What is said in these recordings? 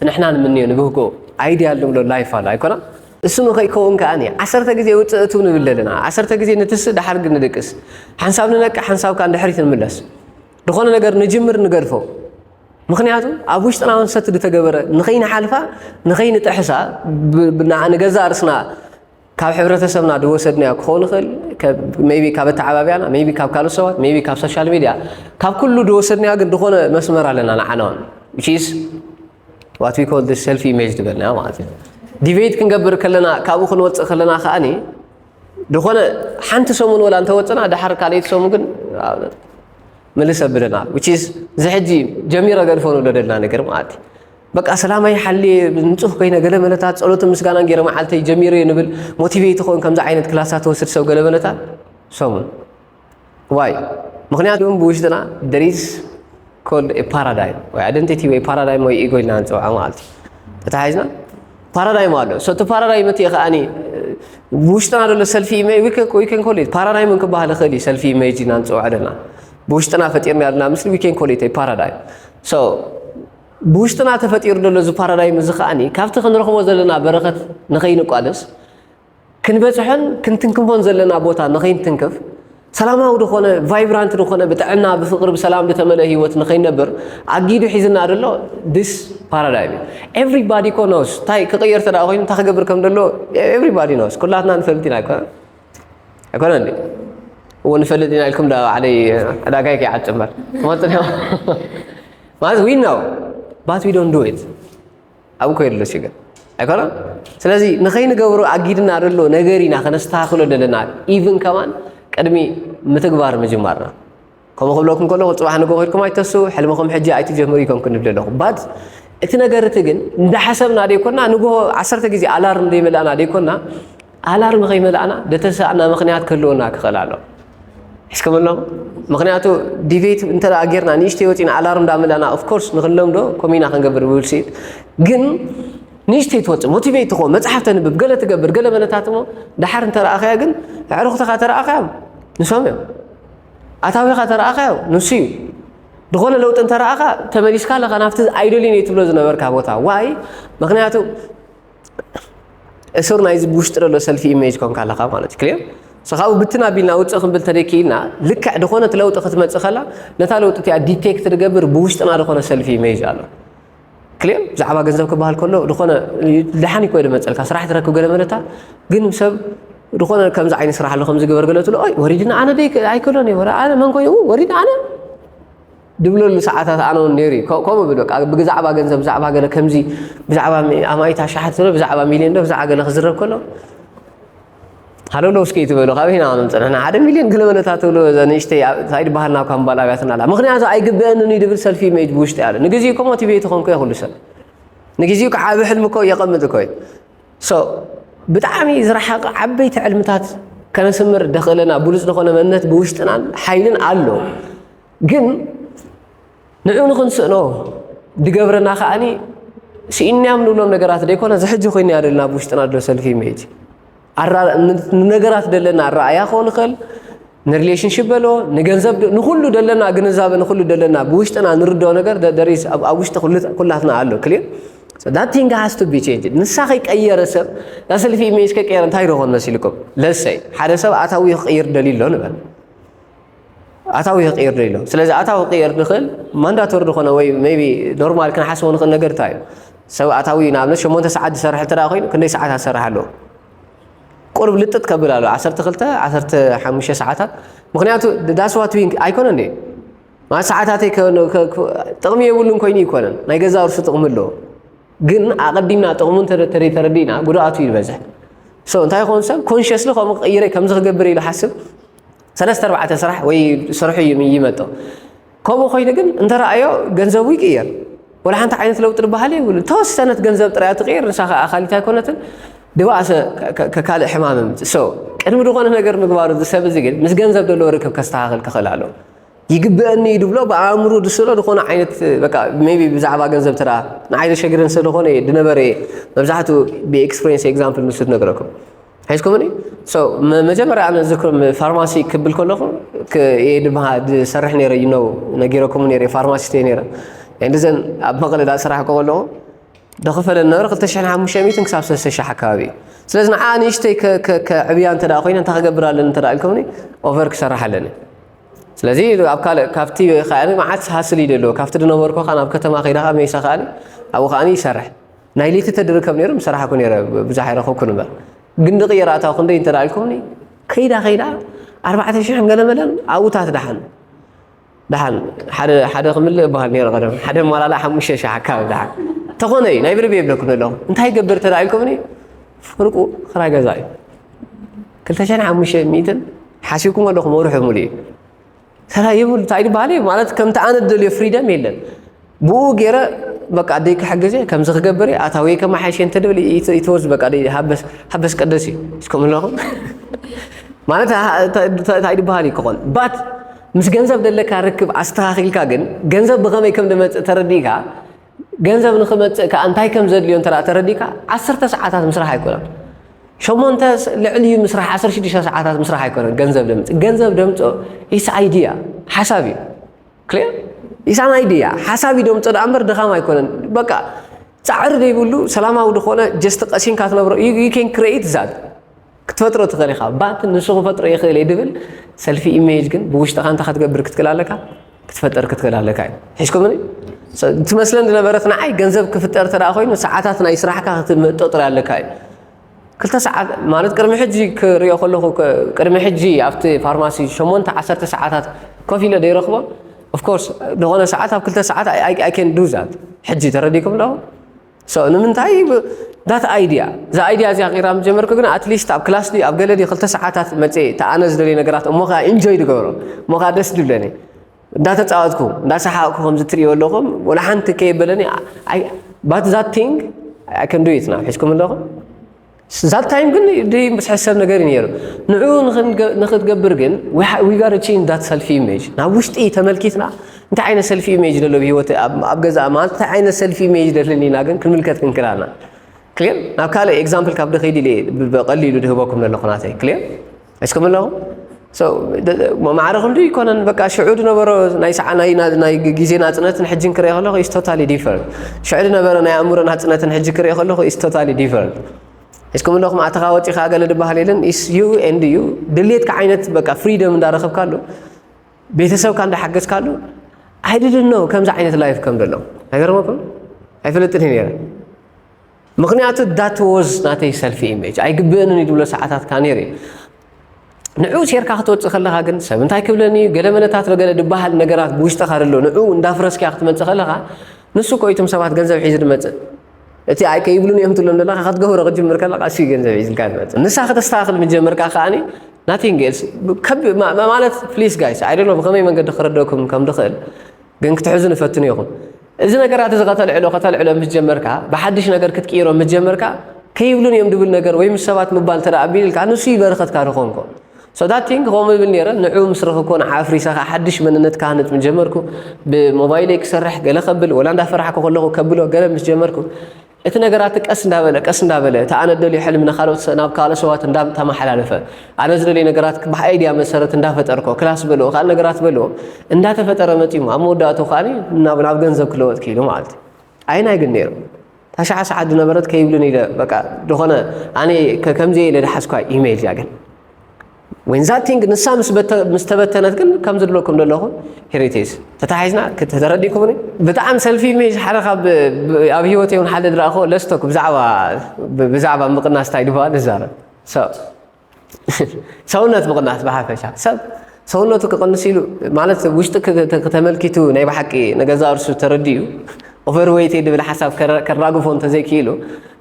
ንሕና ንምንዮ ንብህጎ ideal ንብሎ life ኣሎ ኣይኮና? እሱ ንኸይከውን ከኣ ዓሰርተ ግዜ ውፅእ እትው ንብል ዘለና፣ ዓሰርተ ግዜ ንትስእ ደሓር ግን ንድቅስ፣ ሓንሳብ ንነቅሕ ሓንሳብ ከኣ ንድሕሪት ንምለስ። ዝኾነ ነገር ንጅምር ንገድፎ። ምኽንያቱ ኣብ ውሽጥና እውን ሰት ዝተገበረ ንኸይንሓልፋ ንኸይንጥሕሳ ንገዛእ ርእስና ካብ ሕብረተሰብና ዝወሰድናዮ ክኸውን ይኽእል፣ maybe ካብ ኣተዓባብያና፣ maybe ካብ ካልኦት ሰባት፣ maybe ካብ social media፣ ካብ ኩሉ ዝወሰድናዮ ግን ዝኾነ መስመር ኣለና ንዓና እውን፣ which is what we call the self image ዝበልናዮ ማለት እዩ። Deviate ክንገብር ከለና ካብኡ ክንወፅእ ከለና ከዓኒ ዝኾነ ሓንቲ ሰሙን ወላ እንተወፅና ደሓር ካልኣይቲ ሰሙን ግን ምልስ ኣብለና which is እዚ ሕጂ ጀሚረ ገድፎ ንብሎ ዘለና ነገር ማለት እዩ። በቃ ሰላማይ ሓልየ ንፁህ ኮይነ ገለ መለታት ጸሎትን ምስጋናን ገይረ መዓልተይ ጀሚረ ንብል ሞቲቬት ይኸውን ከምዚ ዓይነት ክላሳት ትወስድ ሰብ ገለ መለታት ሰሙን ዋይ ምክንያቱ ብውሽጥና there is called a paradigm ወይ identity ወይ paradigm ወይ ego ኢልና ንፅውዖ ማለት እዩ። ተታሒዝና ፓራዳይም ኣሎ። So እቲ ፓራዳይም እቲ ከዓኒ ብውሽጥና ዘሎ ሰልፊ ኢሜጅ ዊከን ኮሌጅ ፓራዳይም ክበሃል ይኽእል እዩ። ሰልፊ ኢሜጅ ኢና ንፅውዖ ዘለና ብውሽጥና ፈጢርና ዘለና ምስሊ ዊከን ኮሌጅ ፓራዳይም። So ብውሽጥና ተፈጢሩ ዘሎ እዚ ፓራዳይም እዚ ከዓኒ ካብቲ ክንረኽቦ ዘለና በረኸት ንኸይንቋደስ ክንበፅሖን ክንትንክፎን ዘለና ቦታ ንኸይንትንክፍ ሰላማዊ ዝኾነ ቫይብራንት ዝኾነ ብጥዕና ብፍቅሪ ብሰላም ዝተመልአ ህይወት ንኸይነብር ኣጊዱ ሒዝና ዘሎ this paradigm። Everybody እኮ knows እንታይ ክቕየር ተደኣ ኮይኑ እንታይ ክገብር ከም ዘሎ everybody knows። ኩላትና ንፈልጥ ኢና ኣይኮነ ኣይኮነ እንዴ? እዎ ንፈልጥ ኢና ኢልኩም ዳ ባዕለይ ዕዳጋይ ከይዓጽ እምበር ትመጽእ ማለት we know but we don't do it። ኣብኡ ኮይሉ ኣሎ ሽግር ኣይኮነን። ስለዚ ንኸይንገብሮ ኣጊድና ዘሎ ነገር ኢና ከነስተኻኽሎ ዘለና ኢቭን ከማን ቅድሚ ምትግባር ምጅማርና። ከምኡ ክብለኩም ከለኹ ፅባሕ ንጎ ኮይድኩም ኣይተስኡ ሕልምኹም ሕጂ ኣይትጀምሩ ኢኮም ክንብል ኣለኹ ባት እቲ ነገር እቲ ግን እንዳሓሰብና ደይኮና ንጎ ዓሰርተ ግዜ ኣላርም ደይመላእና ደይኮና ኣላርም ከይመላእና ደተሳእና ምኽንያት ክህልወና ክኽእል ኣሎ። ሕስከመሎም ምክንያቱ ዲቤት እንተ ጌርና ንእሽተይ ወፂና ኣላርም እንዳመላእና ኦፍኮርስ ንክንለምዶ ኮሚና ክንገብር ብውልሲት ግን ንእሽተይ ትወፅእ ሞቲቬት ትኾ መፅሓፍ ተንብብ ገለ ትገብር ገለ መለታት ሞ ድሓር እንተረኣኸያ ግን ኣዕሩኽትኻ ተረኣኸዮም ንሶም እዮም ኣታዊኻ ተረኣኸዮ ንሱ እዩ ዝኾነ ለውጢ እንተረኣኻ ተመሊስካ ኣለኻ ናብቲ ኣይደልን እየ ትብሎ ዝነበርካ ቦታ ዋይ ምክንያቱ እሱር ናይዚ ብውሽጢ ዘሎ ሰልፊ ኢሜጅ ኮንካ ኣለኻ ማለት እዩ ክሊር ሰኻቡ ብትን ኣቢልና ውፅእ ክንብል ተደይክኢልና ልክዕ ዝኾነት ለውጢ ክትመፅእ ከላ ነታ ለውጢ እቲኣ ዲቴክት ትገብር ብውሽጥና ዝኾነ ሰልፊ ኢሜጅ ኣሎ ክሊር ብዛዕባ ገንዘብ ክበሃል ከሎ ዝኾነ ደሓን ይኮ ድመፀልካ ስራሕ ትረክብ ገለ መለታ ግን ሰብ ዝኾነ ከምዚ ዓይነት ስራሕ ኣሎ ከምዚ ግበር ገለ ትብሎ ኦይ ወሪድና ኣነ ደይ ኣይክእሎን እየ ወረ ኣነ መን ኮይ ወሪድና ኣነ ድብለሉ ሰዓታት ኣነ እውን ነይሩ እዩ ከምኡ ብል በቃ ብዛዕባ ገንዘብ ብዛዕባ ገለ ከምዚ ብዛዕባ ኣማኢት ኣሽሓት ትብሎ ብዛዕባ ሚልዮን ዶ ብዛዕባ ገለ ክዝረብ ከሎ ሃለውለው እስኪ ትበሉ ካብ ሂና ምፅንሕና ሓደ ሚልዮን ገለ መለታት ትብሉ ንእሽተይ እንታይ ድበሃልና እኳ ምባል ኣብያትና ኣላ ምክንያቱ ኣይግበአንን እዩ ድብል ሰልፊ ኢሜጅ ብውሽጢ ኣለ ንግዜኡ እኮ ሞቲቬት ይኾንኩ እየ ኩሉ ሰብ ንግዜኡ ከዓ ዓብ ሕልሚ እኮ የቐምጥ እኮ እዩ ብጣዕሚ ዝረሓቐ ዓበይቲ ሕልምታት ከነስምር ደኽእለና ብሉፅ ዝኾነ መንነት ብውሽጥናን ሓይልን ኣሎ ግን ንዑ ንኽንስእኖ ድገብረና ከዓኒ ስኢንያም ንብሎም ነገራት ደይኮነ ዝሕጂ ኮይና ደለና ብውሽጥና ደሎ ሰልፊ ኢሜጅ ንነገራት ደለና ኣረኣያ ክኾን ይኽእል ንሪሌሽንሽፕ በሎ ንገንዘብ ንኩሉ ደለና ግንዛበ ንኩሉ ደለና ብውሽጥና ንርድኦ ነገር ደሪስ ኣብ ውሽጢ ኩላትና ኣሎ ክሊር that thing has to be changed ንሳ ከይቀየረ ሰብ ዳ ሰልፊ ኢሜጅ ከይቀየረ እንታይ ይረኾን መሲልኩም ለሰይ ሓደ ሰብ ኣታዊ ክቕይር ደልዩ ኣሎ ንበል ኣታዊ ክቕይር ደልዩ ኣሎ ስለዚ ኣታዊ ክቕየር ንኽእል ማንዳቶሪ ዝኾነ ወይ ቢ ኖርማል ክንሓስቦ ንኽእል ነገር እንታይ እዩ ሰብ ኣታዊ ንኣብነት ሸሞንተ ሰዓት ዝሰርሕ እንተ ኮይኑ ክንደይ ሰዓታት ዝሰርሕ ኣለዎ ቁርብ ልጥጥ ከብል ኣሎ ዓሰርተ ክልተ ዓሰርተ ሓሙሽተ ሰዓታት ምክንያቱ that's what we ኣይኮነ እንዴ ማለት ሰዓታተይ ጥቕሚ የብሉን ኮይኑ ይኮነን ናይ ገዛ ርሱ ጥቕሚ ኣለዎ ግን ኣቐዲምና ጥቕሙ ተረዲእና ጉድኣቱ እዩ ዝበዝሕ so እንታይ ይኸውን ሰብ ኮንሽስሊ ከምኡ ቀይረ ከምዚ ክገብር ኢሉ ሓስብ ሰለስተ ኣርባዕተ ስራሕ ወይ ስርሑ ይመጦ ከምኡ ኮይኑ ግን እንተረኣዮ ገንዘቡ ይቅየር ወላ ሓንቲ ዓይነት ለውጢ ዝበሃል የብሉ ተወሰነት ገንዘብ ጥራያ ትቅየር ንሳ ከዓ ኣካሊት ኣይኮነትን ድባእሰ ከካልእ ሕማም ምፅ so ቅድሚ ዝኾነ ነገር ምግባሩ ዝሰብ እዚ ግን ምስ ገንዘብ ዘለዎ ርክብ ከስተካከል ክኽእል ኣለዎ ይግበአኒ እዩ ድብሎ ብኣእምሩ ድስሎ ዝኾነ ዓይነት በቃ ቢ ብዛዕባ ገንዘብ ትራ ንዓይ ዘሸግረን ስለዝኾነ ድነበረ መብዛሕትኡ ብኤክስፕሪንስ ኤግዛምፕል ንሱ ትነግረኩም ሒዝኩምኒ መጀመርያ ኣነ ዝክም ፋርማሲ ክብል ከለኹ ድማ ዝሰርሕ ነረ ዩ ነው ነጊረኩም ነረ ፋርማሲስት ነረ እንደዘን ኣብ መቐለዳ ስራሕ ከለኹ ደኸፈለ ነበረ ክልተ ሽሕን ሓሙሽተ ሚእትን ክሳብ ሰለስተ ሽሕ ኣካባቢ እዩ። ስለዚ ንዓ ንእሽተይ ከ- ከ- ከዕብያ እንተ ደኣ ኮይነ እንታይ ክገብር ኣለኒ እንተ ደኣ ኢልኩምኒ፣ ኦቨር ክሰርሕ ኣለኒ። ስለዚ ኣብ ካልእ ካብቲ ከኣ መዓት ሃስል እዩ ደሎ ካብቲ ዝነበርኩ ከኣ ናብ ከተማ ከይዳ ከኣ መይሳ ከኣ ኣብኡ ከኣ ይሰርሕ ናይ ለይቲ ተድርከብ ነይሩ ምሰራሕኩ ነይረ ብዙሕ ኣይረኸብኩን እምበር ግን ድቕየር ኣታዊ ክንደይ እንተ ደኣ ኢልኩምኒ ከይዳ ከይዳ ኣርባዕተ ሽሕን ገለ መለን ኣብኡታት ደሓን ደሓን ሓደ ሓደ ክምልእ እበሃል ነይረ ቀደም ሓደ ማላላ ሓሙሽተ ሽሕ ኣካባቢ ደሓን ተኾነ እዩ ናይ ብልቢ የብለኩም ዘለኹ እንታይ ይገብር ተዳኢልኩምኒ ፍርቁ ክራይ ገዛ እዩ ክልተ ሽሕን ሓሙሽተ ሚእትን ሓሲብኩም ኣለኹም ወርሑ ሙሉ እዩ ሰላ የብሉ እንታይ ይበሃል እዩ ማለት ከምቲ ኣነ ደልዮ ፍሪደም የለን ብኡ ገይረ በቃ ኣደይ ክሕግዘ ከምዚ ክገብር ኣታዊ ከመሓይሸ እንተ ድብል ይትወዝ በቃ ሃበስ ቀደስ እዩ እስኩም ኣለኹም ማለት እንታይ ዝበሃል ይክኾን ባት ምስ ገንዘብ ደለካ ርክብ ኣስተኻኺልካ ግን ገንዘብ ብኸመይ ከም ደመፅእ ተረዲእካ ገንዘብ ንክመፅእ ከዓ እንታይ ከም ዘድልዮ እንተ ተረዲእካ ዓሰርተ ሰዓታት ምስራሕ ኣይኮነን ሸሞንተ ልዕሊ እዩ ምስራሕ ዓሰርተ ሽዱሽተ ሰዓታት ምስራሕ ኣይኮነን ገንዘብ ደምፅ ገንዘብ ደምፆ ኢስ ኣይዲያ ሓሳብ እዩ ክሊር ኢሳን ኣይዲያ ሓሳብ እዩ ደምፆ ደኣ እምበር ድኻም ኣይኮነን በቃ ፃዕሪ ዘይብሉ ሰላማዊ ዝኾነ ጀስት ቀሲንካ ትነብሮ you can create that ክትፈጥሮ ትኽእል ኢኻ ባት ንሱ ክፈጥሮ ይኽእል እየ ድብል ሰልፊ ኢሜጅ ግን ብውሽጥኻ እንታይ ክትገብር ክትክእል ኣለካ ክትፈጠር ክትክእል ኣለካ እዩ ሒዝኩምኒ ትመስለን ዝነበረት ንዓይ ገንዘብ ክፍጠር ተደኣ ኮይኑ ሰዓታት ናይ ስራሕካ ክትምእጦ ጥራይ ኣለካ እዩ ክልተ ሰዓት ማለት ቅድሚ ሕጂ ክሪኦ ከለኹ ቅድሚ ሕጂ ኣብቲ ፋርማሲ ሸሞንተ ዓሰርተ ሰዓታት ኮፍ ኢለ ደይረኽቦ ኦፍኮርስ ዝኾነ ሰዓት ኣብ ክልተ ሰዓት ኣይከን ዱ ዛት ሕጂ ተረዲኩም ኣለኹ So ንምንታይ that idea እዛ idea እዚኣ ክኢራ ምስ ጀመርኩ ግን ኣትሊስት ኣብ ክላስ ድዩ ኣብ ገለ ድዩ ክልተ ሰዓታት መፅእ እቲ ኣነ ዝደልዮ ነገራት እሞ ከዓ ኢንጆይ ዝገብሮ እሞ ከዓ ደስ ዝብለኒ እንዳተፃወትኩ እንዳሰሓቕኩ ከምዚ ትሪእዎ ኣለኹም ወላ ሓንቲ ከየበለኒ but that thing I can do it ናብ ሒዝኩም ኣለኹም ዛት ታይም ግን ድይ ምስ ሕሰብ ነገር እዩ ነይሩ ንዕኡ ንክትገብር ግን we gotta change that self image ናብ ውሽጢ ተመልኪትና እንታይ ዓይነት ሰልፊ ኢሜጅ ደሎ ብሂወት ኣብ ገዛ ማለት እንታይ ዓይነት ሰልፊ ኢሜጅ ደለኒ ኢና ግን ክንምልከት ክንክላና ክሊር ናብ ካልእ ኤግዛምፕል ካብ ደኸይድ ኢለ ብቀሊሉ ድህበኩም ዘለኹ ናተይ ክሊር እስኩም ኣለኹ ማዕረ ክንዱ ይኮነን በቃ ሽዑ ድነበሮ ናይ ሰዓ ናይ ግዜ ናፅነትን ሕጅን ክርኢ ከለኹ is totally different ሽዑ ድነበረ ናይ ኣእምሮ ናፅነትን ሕጂ ክርኢ ከለኹ is totally different እስኩም ኣለኹም ኣተኻ ወፂኻ ገለ ድበሃል የለን is you and you ድሌትካ ዓይነት በቃ ፍሪደም እንዳረኸብካሉ ቤተሰብካ እንዳሓገዝካሉ I didn't know ከምዚ ዓይነት ላይፍ ከም ዘሎ ኣይገርመኩም ኣይፈልጥን ነይረ ምኽንያቱ that was ናተይ ሰልፊ ኢሜጅ ኣይግብእንን እዩ ድብሎ ሰዓታት ካ ነይሩ ንዑ ሴርካ ክትወፅእ ከለኻ ግን ሰብ እንታይ ክብለኒ እዩ ገለ መለታት በገለ ድበሃል ነገራት ብውሽጥኻ ደሎ ንዑ እንዳፍረስክያ ክትመፅእ ከለኻ ንሱ እኮ እቶም ሰባት ገንዘብ ሒዙ ድመፅእ እቲ ኣይ ከይብሉን እዮም ትብሎም ዘለኻ ክትገብሮ ክትጅምር ከለኻ እሱ ገንዘብ ሒዝልካ ትመፅእ ንሳ ከተስተኻኽል ምጀመርካ ከዓኒ nothing else ከብ ማለት please guys I don't know ብኸመይ መንገዲ ክረደኩም ከም ድኽእል ግን ክትሕዙ ንፈትኑ ኢኹም እዚ ነገራት እዚ ከተልዕሎ ከተልዕሎ ምስ ጀመርካ ብሓድሽ ነገር ክትቅይሮ ምስ ጀመርካ ከይብሉን እዮም ድብል ነገር ወይ ምስ ሰባት ምባል ተደኣ ኣቢልካ ንሱ ይበርኸትካ ድኾንኮ so that thing ከምኡ ይብል ነይረ ንዑ ምስ ረኽብኮ ንዓ ኣፍሪሰኻ ሓድሽ መንነት ካህነፅ ምስ ጀመርኩ ብሞባይለይ ክሰርሕ ገለ ከብል ወላ እንዳፈራሕኩ ከለኹ ከብሎ ገለ ምስ ጀመርኩ እቲ ነገራት ቀስ እንዳበለ ቀስ እንዳበለ እቲ ኣነ ደልዮ ሕልሚ ንካልኦት ናብ ካልኦ ሰባት እንዳተመሓላለፈ ኣነ ዝደልዮ ነገራት ብኣይድያ መሰረት እንዳፈጠርኮ ክላስ በልዎ ካልእ ነገራት በልዎ እንዳተፈጠረ መፂሙ ኣብ መወዳእቱ ከዓ ናብ ናብ ገንዘብ ክለወጥ ክኢሉ ማለት እዩ ኣይናይ ግን ነይሩ ታሽዓ ሰዓት ዝነበረት ከይብሉን ኢለ በቃ ዝኾነ ኣነ ከምዚ ኢለ ድሓዝኳ ኢሜጅ እያ ግን when that thing ንሳ ምስ ተበተነት ግን ከም ዝድለኩም ዘለኹ here it is ተታሒዝና ተረዲእኩምኒ ብጣዕሚ ሰልፊ ኢሜጅ ሓደ ካብ ኣብ ህይወት እውን ሓደ ድረእኹ ለስቶክ ብዛዕባ ብዛዕባ ምቕናስ እንታይ ድበሃል ንዛረብ ሰውነት ምቕናስ ብሓፈሻ ሰብ ሰውነቱ ክቕንስ ኢሉ ማለት ውሽጢ ክተመልኪቱ ናይ ብሓቂ ንገዛ እርሱ ተረዲኡ ኦቨርዌይት ድብል ሓሳብ ከራግፎ እንተዘይክኢሉ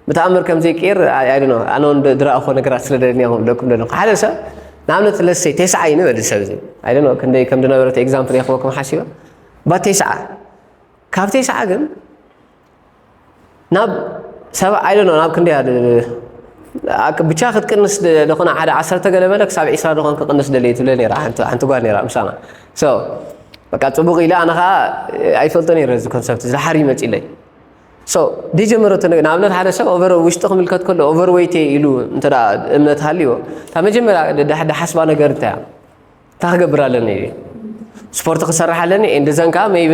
ብተኣምር ከም ዘይቅየር ኣይ ዶንት ኖ ኣነ እውን ድረኣኹ ነገራት ስለ ደለኒ እየ ክብለኩም ዘለኹ ሓደ ሰብ ንኣብነት ለሰይ ቴስዓ እዩ ንበል ሰብ እዚ ኣይ ዶንት ኖ ክንደይ ከም ዝነበረት ኤግዛምፕል የኽበኩም ሓሲበ ባ ቴስዓ ካብ ቴስዓ ግን ናብ ሰብ ኣይ ዶንት ኖ ናብ ክንደይ ብቻ ክትቅንስ ዝኾነ ሓደ ዓሰርተ ገለ በለ ክሳብ ዒስራ ዝኾን ክቅንስ ደልየ ትብለ ነራ ሓንቲ ጓል ነራ ምሳና so በቃ ፅቡቅ ኢለ ኣነ ከዓ ኣይፈልጦ ነረ እዚ ኮንሰፕት እዚ ሓር ይመፅለይ ሶ ደይጀመረቶ ነገር ንኣብነት ሓደ ሰብ ኦቨር ውሽጢ ክምልከት ከሎ ኦቨርዌይት እየ ኢሉ እንተ እምነት ሃልዎ እታ መጀመርያ ድሓስባ ነገር እንታይ እያ እንታይ ክገብር ኣለኒ ስፖርት ክሰርሕ ኣለኒ እንደዘን ከዓ ቢ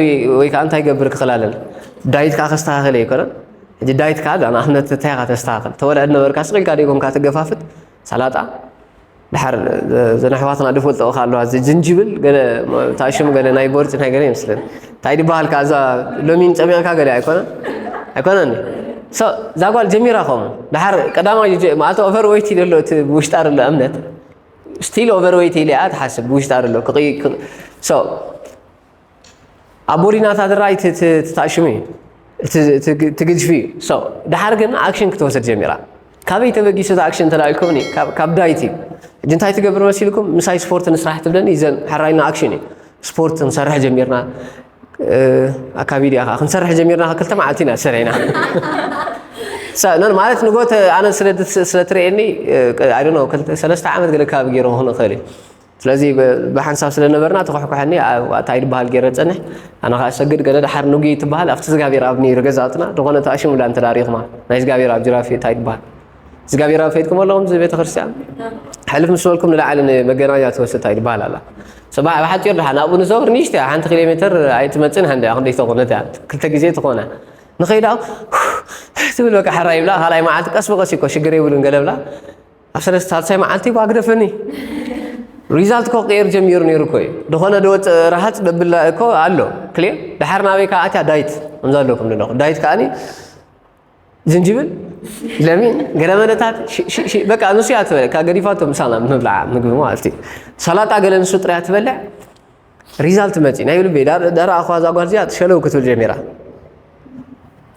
ወይ ከዓ እንታይ ገብር ክኽል ኣለኒ ዳይት ከዓ ከስተካኸል ኣይኮነን ሕጂ ዳይት ከኣ ንኣብነት እንታይ ኢኻ ተስተኻኽል? ተወልዐ ነበርካ ስቕ ኢልካ ደይኮንካ ትገፋፍጥ ሰላጣ። ድሓር ዘን ኣሕዋትና ዝፈልጥኦ ከ ኣለዋ፣ እዚ ጅንጅብል ገለ፣ ታሽሙ ገለ ናይ ቦርጭ ናይ ገለ ይመስለኒ። እንታይ ድበሃል ከኣ እዛ ሎሚን ጸሚቕካ ገለ ኣይኮነ? ኣይኮነን። So እዛ ጓል ጀሚራ ከምኡ። ድሓር ቀዳማይ ጀ-፣ ማለት ኦቨር ዌይት እዩ ዘሎ እቲ ብውሽጣ ዘሎ እምነት። ስቲል ኦቨር ዌይት ኢለ እያ ትሓስብ ብውሽጣ ዘሎ። ክቕይ-፣ ክ-፣ so ኣብ ቦዲና እታ ድራይ ት-፣ ት-፣ ትታሽሙ እዩ። ት-፣ ት-፣ ትግዝፊ እዩ። So ድሓር ግን ኣክሽን ክትወስድ ጀሚራ። ካበይ ተበጊሱ እቲ ኣክሽን እንተ ኢልኩምኒ፣ ካብ፣ ካብ ዳይት እዩ። ሕጂ እንታይ ትገብር መሲልኩም? ምሳይ ስፖርት ንስራሕ ትብለኒ፣ እዘን ሕራይና ኣክሽን እዩ። ስፖርት ክንሰርሕ ጀሚርና። እ፣ ኣካቢድ እያ ከዓ። ክንሰርሕ ጀሚርና ክልተ መዓልቲ ኢና ሰሪሕና። ሳ-፣ ኖ፣ ማለት ንጎተ ኣነ ስለ ድ-፣ ስለ ትርእየኒ፣ እ፣ I don't know፣ ክልተ፣ ሰለስተ ዓመት ገለ ከባቢ ገይረ ክኾን ይኽእል እዩ። ስለዚ ብ-፣ ብሓንሳብ ስለ ነበርና ተኾሕኩሐኒ፣ ኣ-፣ እንታይ ድበሃል ገይረ ጸንሕ። ኣነ ከዓ ሰግድ ገለ ድሓር ንጉ ትበሃል ኣብቲ እግዚኣብሔር ኣብ ነይሩ ገዛውትና፣ ዝኾነ ተኣሽሙላ እንተ ዳሪኹማ፣ ናይ እግዚኣብሔር ኣብ ጅራፍ እንታይ ድበሃል? እግዚኣብሔር ኣብ ፈይድኩም ኣለኹም እዚ ቤተክርስትያን? ሕልፍ ምስ በልኩም ንላዕሊ ንመገናኛ ትወስድ እንታይ ድበሃል ኣላ? ሰባ-፣ ብሓጺር ድሓን ኣብኡ ንዘውር ንእሽቶ እያ፣ ሓንቲ ኪሎ ሜትር ኣይትመጽእን፣ ሃንደ እያ፣ ክንደይ ተኾነት እያ? ክልተ ግዜ ትኾና። ንኸይዳ ትብል በቃ ሕራይ ይብላ፣ ካልኣይ መዓልቲ ቀስ ብቐስ እኮ ሽግር የብሉን ገለ ብላ። ኣብ ሰለስተ ሳልሳይ መዓልቲ ጓግደፈኒ። ሪዛልት እኮ ክቅየር ጀሚሩ ነይሩ እኮ እዩ። ዝኾነ ድወፅእ ረሃፅ ደብላ እኮ ኣሎ። ክሊር። ድሓር ናበይ ከዓ ኣትያ? ዳይት። ከምዛ ኣለኩም ዘለኹ። ዳይት ከዓኒ ዝንጅብል፣ ለሚን፣ ገለመለታት፣ ሺ-፣ ሺ-፣ ሺ-፣ በቃ ንሱ እያ ትበልዕ። ካብ ገዲፋቶ ምሳና ምብላዓ ምግቢ ማለት እዩ። ሰላጣ ገለ ንሱ ጥራይ ትበልዕ። ሪዛልት መፂ። ናይ ልበይ ዳ-፣ ዳረኣኹዋ እዛ ጓል እዚኣ ሸለው ክትብል ጀሚራ።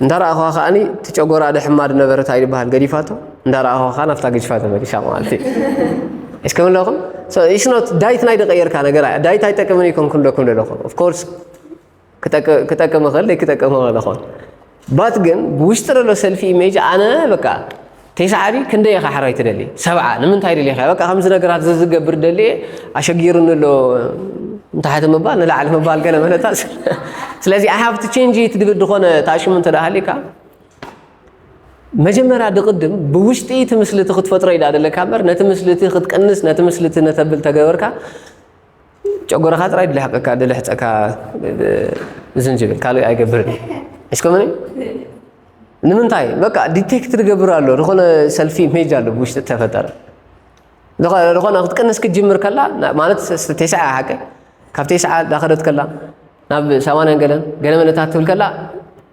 እንዳረኣኹዋ ከዓኒ እቲ ጨጎራ ድሕማ ድነበረ እንታይ ድበሃል ገዲፋቶ፣ እንዳረኣኹዋ ከዓኒ ኣብታ ገዲፋ ተመሊሳ ማለት እዩ። እስከ ምለኹም? So, it's not ዳይት ናይ ድቀየርካ ነገር ኣያ። ዳይት ኣይጠቅምን ይኮንኩ እንደኩም ዘለኹ። Of course፣ ክጠቅ-፣ ክጠቅም ይኽእል፣ ክጠቅም ይኽእል ይኾን። ባት ግን ብውሽጢ ዘሎ ሰልፊ ኢሜጅ ኣነ በቃ ተስዓ ድዩ ክንደይ ኢኻ ሕራይ ትደሊ? ሰብዓ። ንምንታይ ደሊኻ? በቃ ከምዚ ነገራት ዝዝገብር ደልየ ኣሸጊሩኒ ኣሎ። ንታሕቲ ምባል፣ ንላዕሊ ምባል ገለ መለታት። ስለዚ I have to change it ድብል ድኾነ ታሽሙ እንተ ደኣ ሃሊካ፣ መጀመርያ ድቕድም ብውሽጢ እቲ ምስሊ እቲ ክትፈጥሮ እዩ ደኣ ደለካ እምበር፣ ነቲ ምስሊ እቲ ክትቅንስ፣ ነቲ ምስሊ እቲ ነተብል ተገበርካ፣ ጨጎራኻ ጥራይ ድልሕቀካ፣ ድልሕጸካ፣ ዝንጅብል ካልእ ኣይገብርን እዩ። እስከ መን እዩ? ንምንታይ? በቃ ዲቴክት ዝገብር ኣሎ፣ ዝኾነ ሰልፊ ኢሜጅ ኣሎ ብውሽጢ እተፈጠረ። ዝኾ-፣ ዝኾነ ክትቅንስ ክትጅምር ከላ፣ ና-፣ ማለት ስ-፣ ስ-፣ ቴስዓ ሓቂ፣ ካብ ቴስዓ ዳኸደት ከላ፣ ናብ ሰማንያን ገለን፣ ገለ መለታት ትብል ከላ፣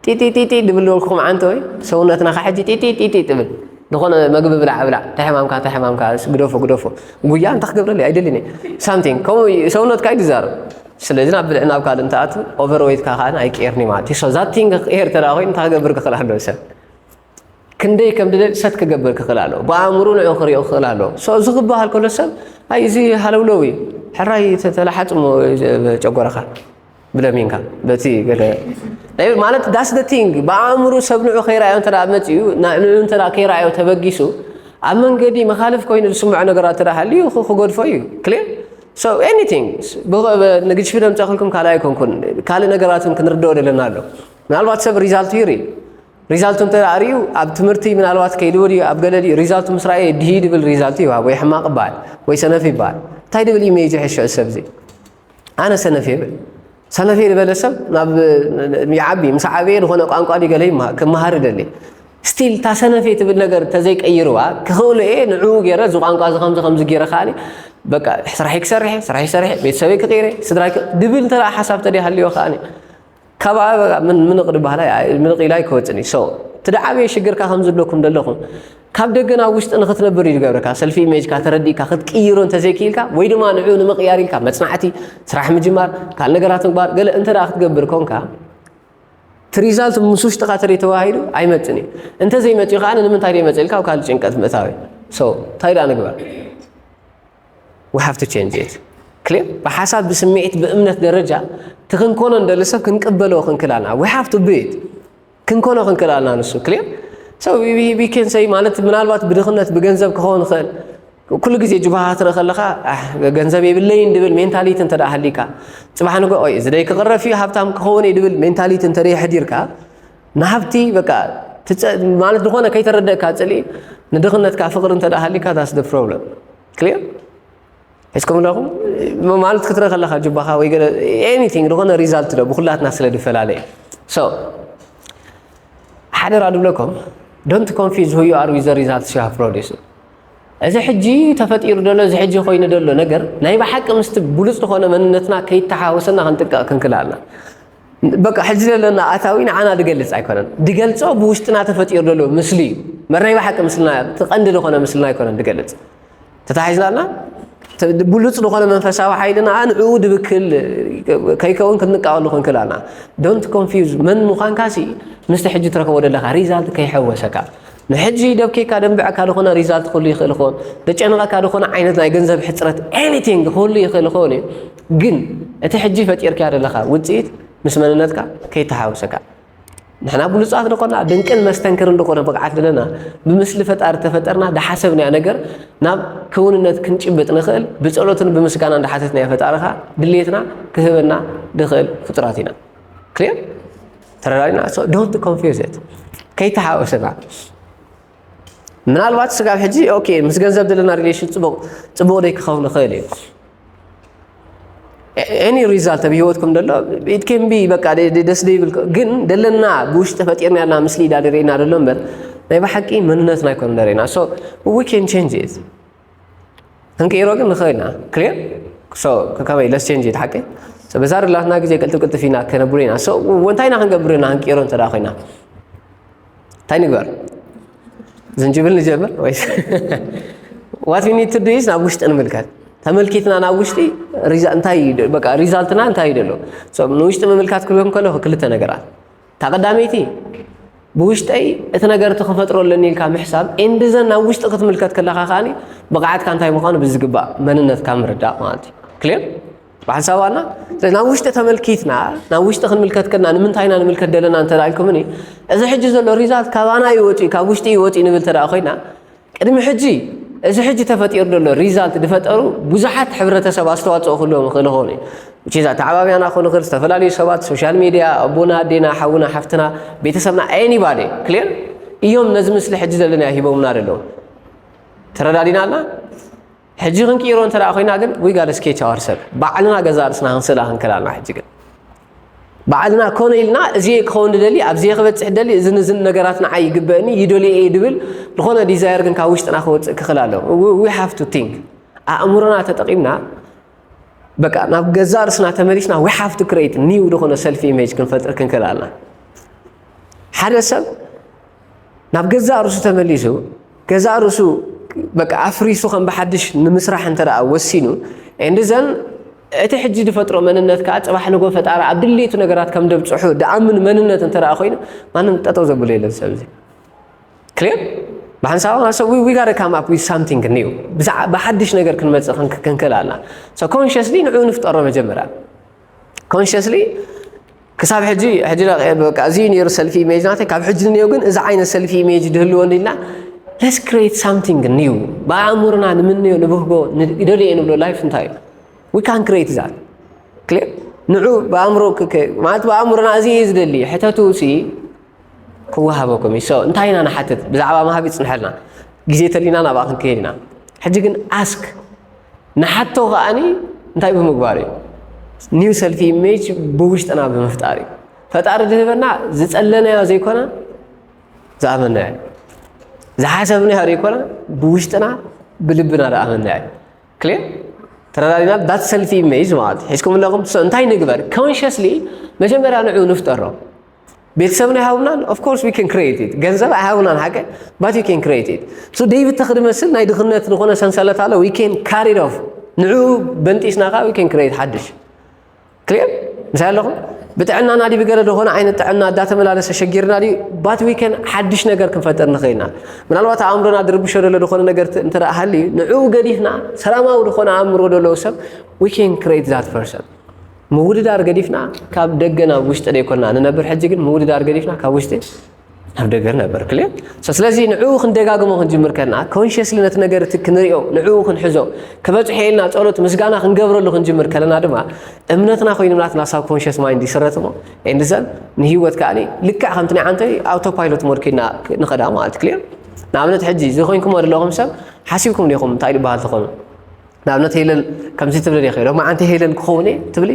ጢጢጢጢ ድብል ዝበልኩኹም ዓንተ ወይ፣ ሰውነትና ኸዓ ሕጂ ጢጢጢጢ ትብል። ዝኾነ መግቢ ብላዕ ብላዕ፣ ተሕማምካ፣ ተሕማምካ፣ ግደፎ፣ ግደፎ። ጉያ እንታይ ክገብረለይ? ኣይደልን እየ። ሳምቲንግ፣ ከምኡ እዩ፣ ሰውነትካ እዩ ዝዛረብ። ስለዚ ናብ ብልዒ ናብ ካልእ እንትኣቱ ኦቨርዌይትካ ከኣ ኣይቅየርን እዩ ማለት እዩ። So that thing ክቅየር እንተ ደኣ ኮይኑ እንታይ ክገብር ክኽእል ኣለዎ ሰብ? ክንደይ ከም ድደሊ ሰት ክገብር ክኽእል ኣለዎ። ብኣእምሮ ንዕኡ ክሪኦ ክኽእል ኣለዎ። So እዚ ክበሃል ከሎ ሰብ ኣይ እዚ ሃለውለው እዩ። ሕራይ ተ-፣ ተላሓጽሞ ጨጎራኻ ብለሚንካ በቲ ገለ ናይ ማለት that's the thing። ብኣእምሮ ሰብ ንዑ ከይረኣዮ እንተ ደኣ መጺኡ፣ ና-፣ ንዑ እንተ ደኣ ከይረኣዮ ተበጊሱ፣ ኣብ መንገዲ መኻልፍ ኮይኑ ዝስምዖ ነገራት እንተ ደኣ ሃልዩ ኽ-፣ ክገድፎ እዩ። ክሊር? So anything። ብ-፣ ብ-፣ ንግጅፊ ደምጸኽልኩም ካልእ ኣይኮንኩን። ካልእ ነገራት እውን ክንርድኦ ደለና ኣሎ። ምናልባት ሰብ ሪዛልቱ ይርኢ። ሪዛልቱ እንተ ደኣ ርእዩ፣ ኣብ ትምህርቲ ምናልባት ከይድዎ ድዩ፣ ኣብ ገለ ድዩ፣ ሪዛልቱ ምስ ረኣየ ድሂ ድብል ሪዛልቱ ይወሃብ፣ ወይ ሕማቕ ይበሃል፣ ወይ ሰነፍ ይበሃል። እንታይ ድብል ኢሜጅ ይሕሾ ሰብ እዚ? ኣነ ሰነፍ እየ ይብል። ሰነፍ እየ ዝበለ ሰብ ናብ ይዓቢ፣ ምስ ዓበየ ዝኾነ ቋንቋ ድዩ ገለ ይመሃ-፣ ክመሃር ይደሊ። ስቲል እታ ሰነፍ እየ ትብል ነገር ተዘይቀይርዋ፣ ክኽእሎ እየ፣ ንዕኡ ገይረ እዚ ቋንቋ እዚ ከምዚ ከምዚ ገይረ ከኣኒ፣ በቃ ስራሐይ ክሰርሕ እየ፣ ስራሐይ ሰሪሐ፣ ቤተሰበይ ክቕይረ፣ ስድራይ ክ-፣ ድብል እንተ ደኣ ሓሳብ ተደይ ሃልዮ ከኣኒ፣ ካብኣ በቃ ምን-፣ ምንቕ ድበሃል ኣይ-፣ ኣይ-፣ ምንቕ ኢሉ ኣይክወጽን እዩ። So፣ እቲ ደዓበየ ሽግርካ ከም ዝብለኩም ዘለኹም፣ ካብ ደገ ናብ ውሽጢ ንኽትነብር እዩ ዝገብረካ። ሰልፊ ኢሜጅካ ተረዲእካ ክትቅይሮ እንተዘይክኢልካ፣ ወይ ድማ ንዕኡ ንምቕያር ኢልካ መጽናዕቲ፣ ስራሕ ምጅማር፣ ካልእ ነገራት ምግባር፣ ገለ እንተ ደኣ ክትገብር ኮንካ፣ እቲ ሪዛልት ምስ ውሽጥኻ ተደይ ተዋሂዱ ኣይመጽን እዩ። እንተዘይመጽኡ ከኣ ንምንታይ ደይመጽእ ኢልካ ኣብ ካልእ ጭንቀት ምእታው እዩ። So፣ እንታይ ደኣ ንግበር? We have to change it። ክሊር? ብሓሳብ፣ ብስምዒት፣ ብእምነት ደረጃ እቲ ክንኮኖ እንደሊ ሰብ ክንቅበሎ ክንክእል ኣለና። We have to be it። ክንኮኖ ክንክእል ኣለና ንሱ። ክሊር? So, we, we, we can say ማለት ምናልባት ብድኽነት፣ ብገንዘብ ክኸውን ይኽእል። ኩሉ ግዜ ጅባሃ ትርኢ ከለኻ፣ "ኣህ፣ ገንዘብ የብለይን" ድብል ሜንታሊቲ እንተ ደኣ ሃሊካ፣ ጽባሕ ንግሆ፣ "ኦይ፣ እዚ ደይ ክቕረፍ እዩ፣ ሃብታም ክኸውን እየ" ድብል ሜንታሊቲ እንተ ደይ ኣሕዲርካ፣ ንሃብቲ በቃ ትጸ-፣ ማለት ዝኾነ ከይተረደእካ ጽልኢ፣ ንድኽነትካ ፍቕሪ እንተ ደኣ ሃሊካ፣ that's the problem። ክሊር? ሒዝኩም ኣለኹም? ም-፣ ማለት ክትርኢ ከለኻ ጅባኻ ወይ ገለ ኤኒቲንግ ዝኾነ ሪዛልት ዶ ብኹላትና ስለ ዝፈላለ እዩ። So፣ ሓደራ ድብለኩም፣ don't confuse who you are with the results you have produced። እዚ ሕጂ ተፈጢሩ ዘሎ፣ እዚ ሕጂ ኮይኑ ዘሎ ነገር ናይ ብሓቂ ምስቲ ብሉጽ ዝኾነ መንነትና ከይተሓወሰና ክንጥቀቕ ክንክእል ኣለና። በቃ ሕጂ ዘለና ኣታዊ ንዓና ድገልጽ ኣይኮነን፣ ድገልጾ ብውሽጥና ተፈጢሩ ዘሎ ምስሊ እዩ። መር ናይ ብሓቂ ምስልና፣ እቲ ቀንዲ ዝኾነ ምስልና ኣይኮነን ድገልጽ። ተታሒዝናልና ብሉጽ ዝኾነ መንፈሳዊ ሓይልና ንዕኡ ድብክል ከይከውን ክንቃወሉ ክንክላና። Don't confuse መን ምዃንካ ሲ ምስቲ ሕጂ ትረከቦ ዘለካ ሪዛልት ከይሐወሰካ። ንሕጂ ደብኪካ ደንብዐካ ዝኾነ ሪዛልት ክህሉ ይኽእል ይኸውን፣ ደጨነቐካ ዝኾነ ዓይነት ናይ ገንዘብ ሕፅረት፣ ኤኒቲንግ ክህሉ ይኽእል ይኸውን እዩ። ግን እቲ ሕጂ ፈጢርካዮ ዘለካ ውፅኢት ምስ መንነትካ ከይተሓወሰካ። ንሕና ብሉጻት ዝኾና ድንቅን መስተንክርን ዝኾነ ብቕዓት ዘለና፣ ብምስሊ ፈጣሪ ተፈጠርና፣ ድሓሰብናዮ ነገር ናብ ክውንነት ክንጭብጥ ንኽእል ብጸሎትን ብምስጋናን ድሓተትናዮ ፈጣሪ ኸኣ ድሌትና ክህበና ድኽእል ፍጡራት ኢና። ክሊር? ተረዳዲና? So don't confuse it። ከይተሓወሰና። ምናልባት ስጋብ ሕጂ ኦኬ ምስ ገንዘብ ዘለና ሪሌሽን ጽቡቕ ጽቡቕ ደይ ክኸውን ይኽእል እዩ። ኤኒ ሪዛልት ኣብ ህይወትኩም ደሎ ኢት ኬን ቢ በቃ ደ- ደ- ደስ ደይብል ግን ደለና ብውሽጢ ፈጢርና ያልና ምስሊ ኢና ደሬና ደሎ እምበር ናይ ብሓቂ መንነትና ኣይኮነ ደሬና። So we can change it። ክንቅይሮ ግን ንኽእል ኢና። ክሊር? So ከመይ ለስ ቼንጅ ኢት ሓቂ። So በዛ ርላትና ግዜ ቅልጥፍ ቅልጥፍ ኢና ከነብሩ ኢና። So እንታይ ኢና ክንገብር ኢና ክንቅይሮ እንተ ደኣ ኮይና? እንታይ ንግበር? ዝንጅብል ንጀምር ወይስ what we need to do is ናብ ውሽጢ ንምልከት። ተመልኪትና ናብ ውሽጢ ሪዛ- እንታይ እዩ ደ- በቃ ሪዛልትና እንታይ እዩ ደሎ? So ንውሽጢ ምምልካት ክብለኩም ከለኹ ክልተ ነገራት። እታ ቀዳመይቲ ብውሽጠይ እቲ ነገር እቲ ክፈጥሮ ኣለኒ ኢልካ ምሕሳብ and then ናብ ውሽጢ ክትምልከት ከለኻ ከኣ ብቕዓትካ እንታይ ምዃኑ ብዝግባእ መንነትካ ምርዳእ ማለት እዩ። ክሊር? ብሓንሳብ ዋና ስለዚ ናብ ውሽጢ ተመልኪትና ናብ ውሽጢ ክንምልከት ከለና ንምንታይ ኢና ንምልከት ደለና እንተ ኢልኩምኒ እዚ ሕጂ ዘሎ ሪዛልት ካባና ይወፅኡ ካብ ውሽጢ ይወፅኡ ንብል እንተ ኮይና ቅድሚ ሕጂ እዚ ሕጂ ተፈጢሩ ዘሎ ሪዛልት ዝፈጠሩ ብዙሓት ሕብረተሰብ ኣስተዋፅኦ ክህልዎም ይኽእል ይኸውን እዩ። ቺዛ ተዓባብያና ክኾኑ ይኽእል ዝተፈላለዩ ሰባት ሶሻል ሚድያ ኣቦና ኣዴና ሓውና ሓፍትና ቤተሰብና ኤኒባዲ ክሊር እዮም ነዚ ምስሊ ሕጂ ዘለና ሂቦምና ዘለዉ ተረዳዲና ኣልና ሕጂ ክንቅይሮ እንተ ደኣ ኮይና ግን we gotta sketch ourselves ባዕልና ገዛ ርእስና ክንስእላ ክንክእል ኣለና። ሕጂ ግን ባዕልና ኮነ ኢልና እዚ ክኸውን ድደሊ ኣብዚ ክበፅሕ ደሊ እዚ ንዝን ነገራት ንዓይ ይግበእኒ ይደልዮ እየ ድብል ዝኾነ ዲዛየር ግን ካብ ውሽጥና ክወፅእ ክኽእል ኣለዎ። We have to think ኣእምሮና ተጠቒምና በቃ ናብ ገዛ ርእስና ተመሊስና we have to create new ዝኾነ ሰልፍ ኢሜጅ ክንፈጥር ክንክእል ኣለና። ሓደ ሰብ ናብ ገዛእ ርእሱ ተመሊሱ ገዛእ ርእሱ በቃ ኣፍሪሱ ከም ብሓድሽ ንምስራሕ እንተ ደኣ ወሲኑ and then እቲ ሕጂ ዝፈጥሮ መንነት ከዓ ፅባሕ ንጎ ፈጣሪ ኣብ ድሌቱ ነገራት ከም ደብፅሑ ድኣምን መንነት እንተ ደኣ ኮይኑ ማንም ጠጠው ዘብሎ የለን ሰብ እዚ ክሊር ብሓንሳብ ሰብ we gotta come up with something new ብሓድሽ ነገር ክንመፅእ ክንክእል ኣለና። So consciously ንዕኡ ንፍጠሮ መጀመርያ consciously ክሳብ ሕጂ ሕጂ በቃ እዚ ነይሩ ሰልፊ ኢሜጅ ናተይ ካብ ሕጂ ንኔው ግን እዚ ዓይነት ሰልፊ ኢሜጅ ድህልወኒ ኢልና let's create something new ብኣእምሮና ንምንዮ ንብህጎ ንደልዮ ንብሎ ላይፍ እንታይ እዩ we can create that ክሊር ንዑ ብኣእምሮ ማለት ብኣእምሮና እዚ እዩ ዝደሊ ሕተቱ ሲ ክወሃበኩም እዩ። So እንታይ ኢና ንሓትት ብዛዕባ ምሃብ ይፅንሐልና ግዜ ተሊና ናብኣ ክንከይድ ኢና። ሕጂ ግን ኣስክ ንሓቶ ከኣኒ እንታይ ብምግባር እዩ new self image ብውሽጥና ብምፍጣር እዩ። ፈጣሪ ዝህበና ዝፀለናዮ ዘይኮነ ዝኣመናዮ ዝሓሰብናዮ ዘይኮነ ብውሽጥና ብልብና ዝኣመናዮ ክሊር ተረዳዲና that self image ማለት ሒዝኩም ኣለኹም። So እንታይ ንግበር consciously መጀመርያ ንዑ ንፍጠሮ ቤተሰብና ይሃቡናን of course we can create it ገንዘብ ኣይሃቡናን ሓቀ but we can create it። So ዴቪድ ተኽዲ መስል ናይ ድኽነት ዝኾነ ሰንሰለት ኣሎ we can cut it off ንዑ በንጢስና ከዓ we can create ሓድሽ ክሊር ምሳይ ኣለኹም ብጥዕናና ድዩ ብገለ ዝኾነ ዓይነት ጥዕና እንዳተመላለሰ ሸጊርና ድዩ but we can ሓድሽ ነገር ክንፈጥር ንኽእል ኢና። ምናልባት ኣእምሮና ድርብሾ ዘሎ ዝኾነ ነገር እንተ ደኣ ሃልዩ ንዕኡ ገዲፍና ሰላማዊ ዝኾነ ኣእምሮ ዘለዎ ሰብ we can create that person ምውድዳር ገዲፍና ካብ ደገ ናብ ውሽጢ ደይኮና ንነብር ሕጂ ግን ምውድዳር ገዲፍና ካብ ውሽጢ ናብ ደገ ነበር ክልእ ስለዚ ንዕኡ ክንደጋግሞ ክንጅምር ከለና ኮንሽስሊ ነቲ ነገር እቲ ክንሪኦ ንዕኡ ክንሕዞ ክበፅሖ ኢልና ፀሎት ምስጋና ክንገብረሉ ክንጅምር ከለና ድማ እምነትና ኮይኑ ናትና ሳብ ኮንሽስ ማይንድ ይስረት እሞ ኤንድዘን ንህይወት ከዓ ልክዕ ከምቲ ናይ ዓንተይ ኣውቶ ፓይሎት ሞድ ኮይና ንኸዳ ማለት ክልእ ንኣብነት ሕጂ እዚ ኮይንኩሞ ዘለኹም ሰብ ሓሲብኩም ዲኹም እንታይ ዝበሃል ትኾኑ ንኣብነት ሄለን ከምዚ ትብል ዲኺ ሎማዓንቲ ሄለን ክኸውን እየ ትብሊ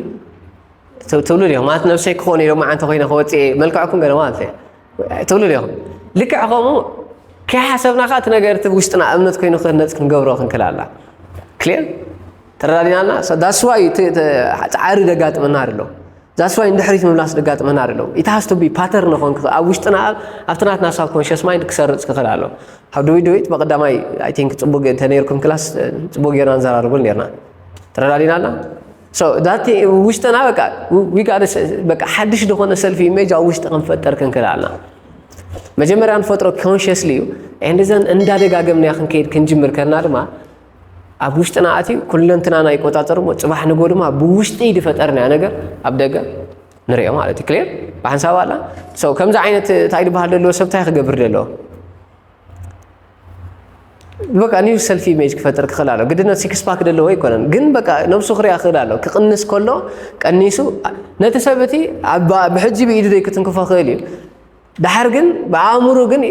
ትብሉ ዲኹም ማለት ነብሰይ ክኾን እየ ሎማዓንቲ ኮይነ ክወፅእ እየ መልክዕኩም ገለ ማለት እየ ትብሉ ዲኹም? ልክዕ ከምኡ ከይሓሰብና ከዓ እቲ ነገር እቲ ውሽጥና እምነት ኮይኑ ክህነፅ ክንገብሮ ክንክል ኣላ። ክሊር ተረዳዲናና። ዳስዋይ ፃዕሪ ደጋጥመና ኣሎ። ዳስዋይ ንድሕሪት ምምላስ ደጋጥመና ኣሎ። ኢት ሃስ ቱ ቢ ፓተርን ኾን ኣብ ውሽጥና ኣብቲ ናትና ሳብኮንሽስ ማይንድ ክሰርፅ ክኽእል ኣሎ። ኣብ ድዊት ድዊት ብቐዳማይ ኣይ ቲንክ ፅቡቅ እንተነይርኩም ክላስ ፅቡቅ ጌርና ንዘራርቡል ኔርና። ተረዳዲናና። ውሽጥና በቃ ሓድሽ ዝኾነ ሰልፊ ኢሜጅ ኣብ ውሽጢ ክንፈጠር ክንክእል ኣለና። መጀመርያ ንፈጥሮ ኮንሽስሊ እዩ። ንዘን እንዳደጋገምና ክንከይድ ክንጅምር ከና ድማ ኣብ ውሽጥና ኣትዩ ኩለንትናና ይቆፃፀር እሞ ፅባሕ ንጎ ድማ ብውሽጢ ዝፈጠርናዮ ነገር ኣብ ደገ ንሪኦ ማለት እዩ። ክሊር ብሓንሳብ ኣላ። ከምዚ ዓይነት እንታይ ዝበሃል ዘለዎ ሰብ እንታይ ክገብር ዘለዎ? በቃ ኒው ሰልፊ ኢሜጅ ክፈጥር ክኽእል ኣሎ። ግድነት ሲክስ ፓክ ዘለዎ ኣይኮነን፣ ግን በቃ ነብሱ ክሪኣ ክኽእል ኣሎ። ክቕንስ ከሎ ቀኒሱ ነቲ ሰብ እቲ ብሕጂ ብኢዱ ደይ ክትንክፎ ክእል እዩ። ድሓር ግን ብኣእምሩ ግን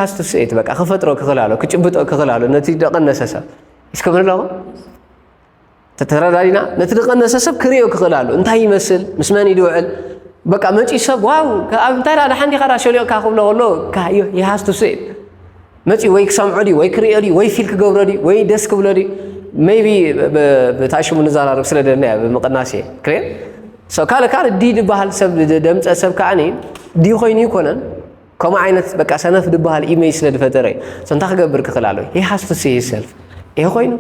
ሃስቱ ስኤት በቃ ክፈጥሮ ክኽእል ኣሎ፣ ክጭብጦ ክኽእል ኣሎ። ነቲ ደቐነሰ ሰብ እስከ ብለኹ ተተረዳዲና ነቲ ዝቐነሰ ሰብ ክርእዮ ክኽእል ኣሎ። እንታይ ይመስል? ምስ መን እዩ ዝውዕል? በቃ መፂኡ ሰብ ዋው ኣብ እንታይ ደኣ ደሓን ዲኻ ደኣ ሸሊቕካ ክብሎ ከሎ ሃስቱ ስኤት መፂኡ ወይ ክሰምዖ ድዩ ወይ ክርእዮ ድዩ ወይ ፊል ክገብሮ ድዩ ወይ ደስ ክብሎ ድዩ? ሜይቢ ብታሽሙ ንዘራረብ ስለ ደለና እያ ብምቕናስ እየ ክሬን ካልእ ካልእ ዲ ዝበሃል ሰብ ደምፀ ሰብ ከዓኒ ዲ ኮይኑ ይኮነን። ከምኡ ዓይነት በቃ ሰነፍ ዝበሃል ኢሜጅ ስለ ዝፈጠረ እዩ። እንታይ ክገብር ክኽእል ኣሎ? ሃስቱ ሲ ሰልፍ ይሄ ኮይኑ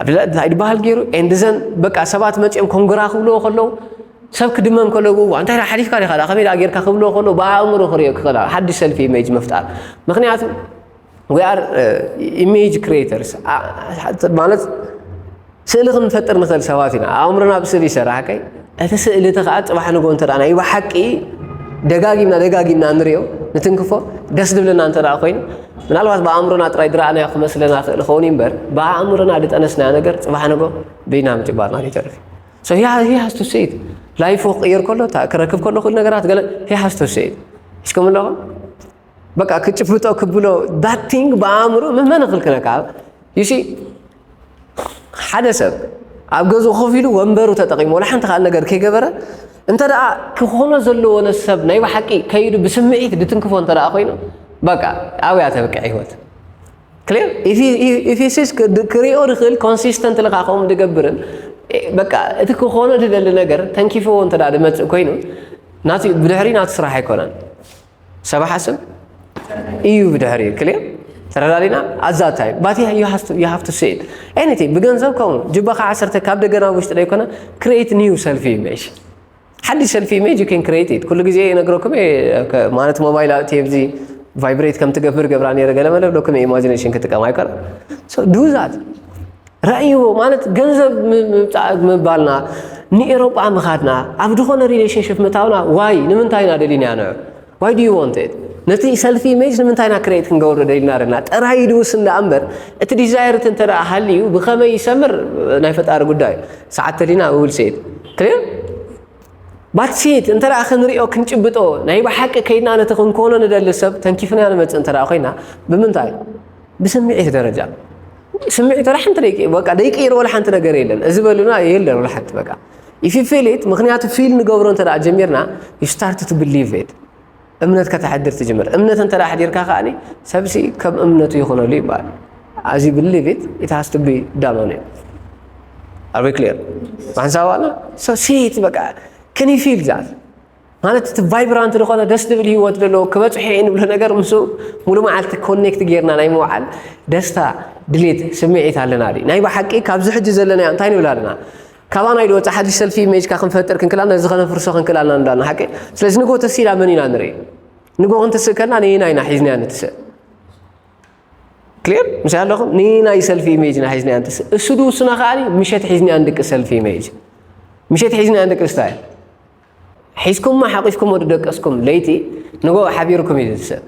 እንታይ ዝበሃል ገይሩ ኤንድዘን በቃ ሰባት መፂኦም ኮንግራ ክብልዎ ከለዉ ሰብ ክድመም ከለዉ እንታይ ሓሊፍካ ዲኻ ከመይ ዳ ጌርካ ክብልዎ ከለዉ ብኣእምሮ ክሪኦ ክኽእል ኣሎ። ሓድሽ ሰልፊ ኢሜጅ ምፍጣር ምክንያቱ we are image creators ማለት ስእሊ ክንፈጥር ንኽእል ሰባት ኢና። ኣእምሮና ብስእሊ ይሰርሕ ከይ እቲ ስእሊ እቲ ከዓ ፅባሕ ንጎ እንተ ናይ ብሓቂ ደጋጊምና ደጋጊምና ንሪኦ ንትንክፎ ደስ ዝብለና እንተ ኮይኑ ምናልባት ብኣእምሮና ጥራይ ዝረኣናዮ ክመስለና ክእል ኸውን እምበር ብኣእምሮና ዝጠነስናዮ ነገር ፅባሕ ንጎ ብኢና ምጭባጥና ይተርፍ። ሃስቱ ስኢት ላይፎ ክቅየር ከሎ ክረክብ ከሎ ኩሉ ነገራት ገለ ሃስቱ ስኢት እስከም ኣለኹም በቃ ክጭፍጦ ክብሎ that thing ብኣእምሮ መመን ክልክለካ you see ሓደ ሰብ ኣብ ገዝኡ ኮፍ ኢሉ ወንበሩ ተጠቂሙ ወላ ሓንቲ ካልእ ነገር ከይገበረ እንተ ደኣ ክኾኖ ዘለዎ ነቲ ሰብ ናይ ብሓቂ ከይዱ ብስምዒት ድትንክፎ እንተ ደኣ ኮይኑ በቃ ኣብያ ተብቅዕ ህይወት ክሊር ኢፊሲስ ክሪኦ ድኽእል ኮንሲስተንት ልካ ከምኡ ድገብርን በቃ እቲ ክኾኖ ድደሊ ነገር ተንኪፍዎ እንተ ደኣ ድመፅእ ኮይኑ ናቲ ብድሕሪ ናቲ ስራሕ ኣይኮነን። ሰብ ሓስብ እዩ ብድሕሪ ክልእ ተረዳዲና ኣዛታይ ባቲ you have to see it anything ብገንዘብ ከምኡ ጅባኻ ዓሰርተ ካብ ደገና ውሽጢ ደይኮነ create new self image ሓድሽ ሰልፊ ኢሜጅ ን ክሬት ኩሉ ግዜ ነግረኩም ማለት ሞባይል ኣእትየ ብዚ ቫይብሬት ከም ትገብር ገብራ ነረ ገለ መለ ብለኩም ኢማጂኔሽን ክጥቀም ኣይኮነ ዱዛት ረእይዎ ማለት ገንዘብ ምምፃእ ምባልና ንኤሮጳ ምኻድና ኣብ ዝኾነ ሪሌሽንሽፕ ምታውና ዋይ ንምንታይ ኢና ደሊና ንዑ ዋይ ዱ ዩ ዋንት ነቲ ሰልፊ ኢሜጅ ንምንታይ ኢና ክሬት ክንገብሮ ደሊና ደና ጥራይ ድውስ እንዳ እምበር እቲ ዲዛይር እቲ እንተ ሃልዩ ብኸመይ ይሰምር ናይ ፈጣሪ ጉዳይ ሰዓት ተሊና ውል ሴት ክሊር ባትሲት እንተ ክንሪኦ ክንጭብጦ ናይ ብሓቂ ከይድና ነቲ ክንኮኖ ንደሊ ሰብ ተንኪፍና ንመፅእ እንተ ኮይና ብምንታይ ብስምዒት ደረጃ ስምዒት ወላ ሓንቲ ደቂ በቃ ደይቀይር ወላ ሓንቲ ነገር የለን እዚ በሉና የለን ወላ ሓንቲ በቃ if you feel it ምክንያቱ ፊል ንገብሮ እንተ ጀሚርና you start to believe it እምነት ከተሕድር ትጅምር እምነት እንተ ኣሕዲርካ ከዓኒ ሰብሲ ከም እምነቱ ይኾነሉ ይበሃል as you believe it it has to be done on you are we clear ማንሳዋና so see it በቃ can you feel that ማለት እቲ ቫይብራንት ዝኾነ ደስ ዝብል ህይወት ዘለዎ ክበፅሑ እየ ንብሎ ነገር ምስ ሙሉ መዓልቲ ኮኔክት ጌርና ናይ ምውዓል ደስታ ድሌት ስምዒት ኣለና ድዩ ናይ ብሓቂ ካብዚ ሕጂ ዘለና እንታይ ንብል ኣለና ካባና ኢሉ ወፃ ሓድሽ ሰልፊ ኢሜጅካ ክንፈጥር ክንክላና ነዚ ከነፍርሶ ክንክላና እንዳና ሓቂ ስለዚ ንጎ ተሲላ መን ኢና ንርኢ ንጎ ክንትስእ ከልና ንና ኢና ሒዝና ንትስእ ክሊር ምስ ኣለኹም ንናይ ሰልፊ ኢሜጅ ኢና ሒዝና ንትስእ እሱ ድውስና ከዓ ምሸት ሒዝና ንድቂ ሰልፊ ኢሜጅ ምሸት ሒዝና ንድቂ ስታይ ሒዝኩማ ሓቂፍኩም ወዲ ደቀስኩም ለይቲ ንጎ ሓቢርኩም እዩ ዝትስእ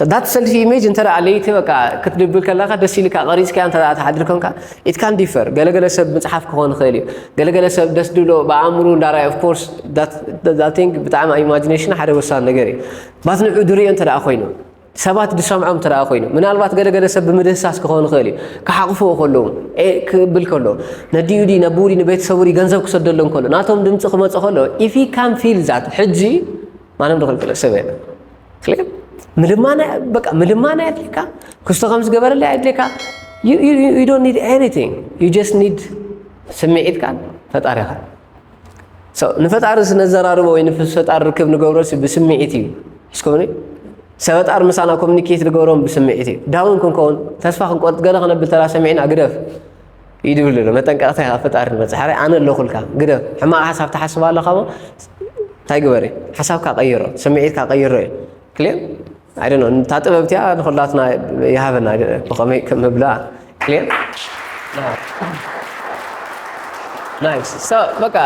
ሰዳት ሰልፊ ኢሜጅ እንተ ለይቲ በቃ ክትድብል ከለካ ደስ ኢልካ ቀሪፅካ እንተ ተሓድር ኮንካ ኢትካን ዲፈር ገለገለ ሰብ መፅሓፍ ክኾን ይኽእል እዩ ገለገለ ሰብ ደስ ድብሎ ብኣእምሩ እንዳራይ ኦፍኮርስ ቲንግ ብጣዕሚ ኢማጂኔሽን ሓደ ወሳን ነገር እዩ ባት ንዑ ድሪኦ እንተ ኮይኑ ሰባት ዝሰምዖም እንተ ኮይኑ ምናልባት ገለገለ ሰብ ብምድህሳስ ክኾን ይኽእል እዩ ክሓቕፍዎ ከለዉ ክብል ከሎ ነዲኡ ዲ ነብኡ ዲ ንቤተሰቡ ዲ ገንዘብ ክሰደሎም ከሎ ናቶም ድምፂ ክመፀ ከሎ if you can feel that ሕጂ ማንም ድኽልክለ ሰብ የለን ክሊር ምልማና በቃ ምልማና የድልካ ክስቶ ከም ዝገበረላ የድልካ you don't need anything you just need ስምዒትካ ፈጣሪኻ ንፈጣሪ ስነዘራርቦ ወይ ንፈጣሪ ርክብ ንገብሮ ብስምዒት እዩ እስከኒ ሰበጣር ምሳና ኮሚኒኬት ንገብሮም ብስምዒት እዩ down ክንከውን ተስፋ ክንቆርጥ ገለ ክነብል ተላ ሰሚዕና ግደፍ ይድብል ኣሎ መጠንቀቕታ ካብ ፈጣሪ ንመፅእ ሓራይ ኣነ ኣለኹልካ ግደፍ ሕማቕ ሓሳብ ትሓስብ ኣለኻ እንታይ ግበር ሓሳብካ ቀይሮ ስምዒትካ ቀይሮ እዩ ክልኤ I don't know እታ ጥበብ እቲኣ ንኹላትና ይሃበና ብኸመይ ከም ምብላ ክልኤ nice so በቃ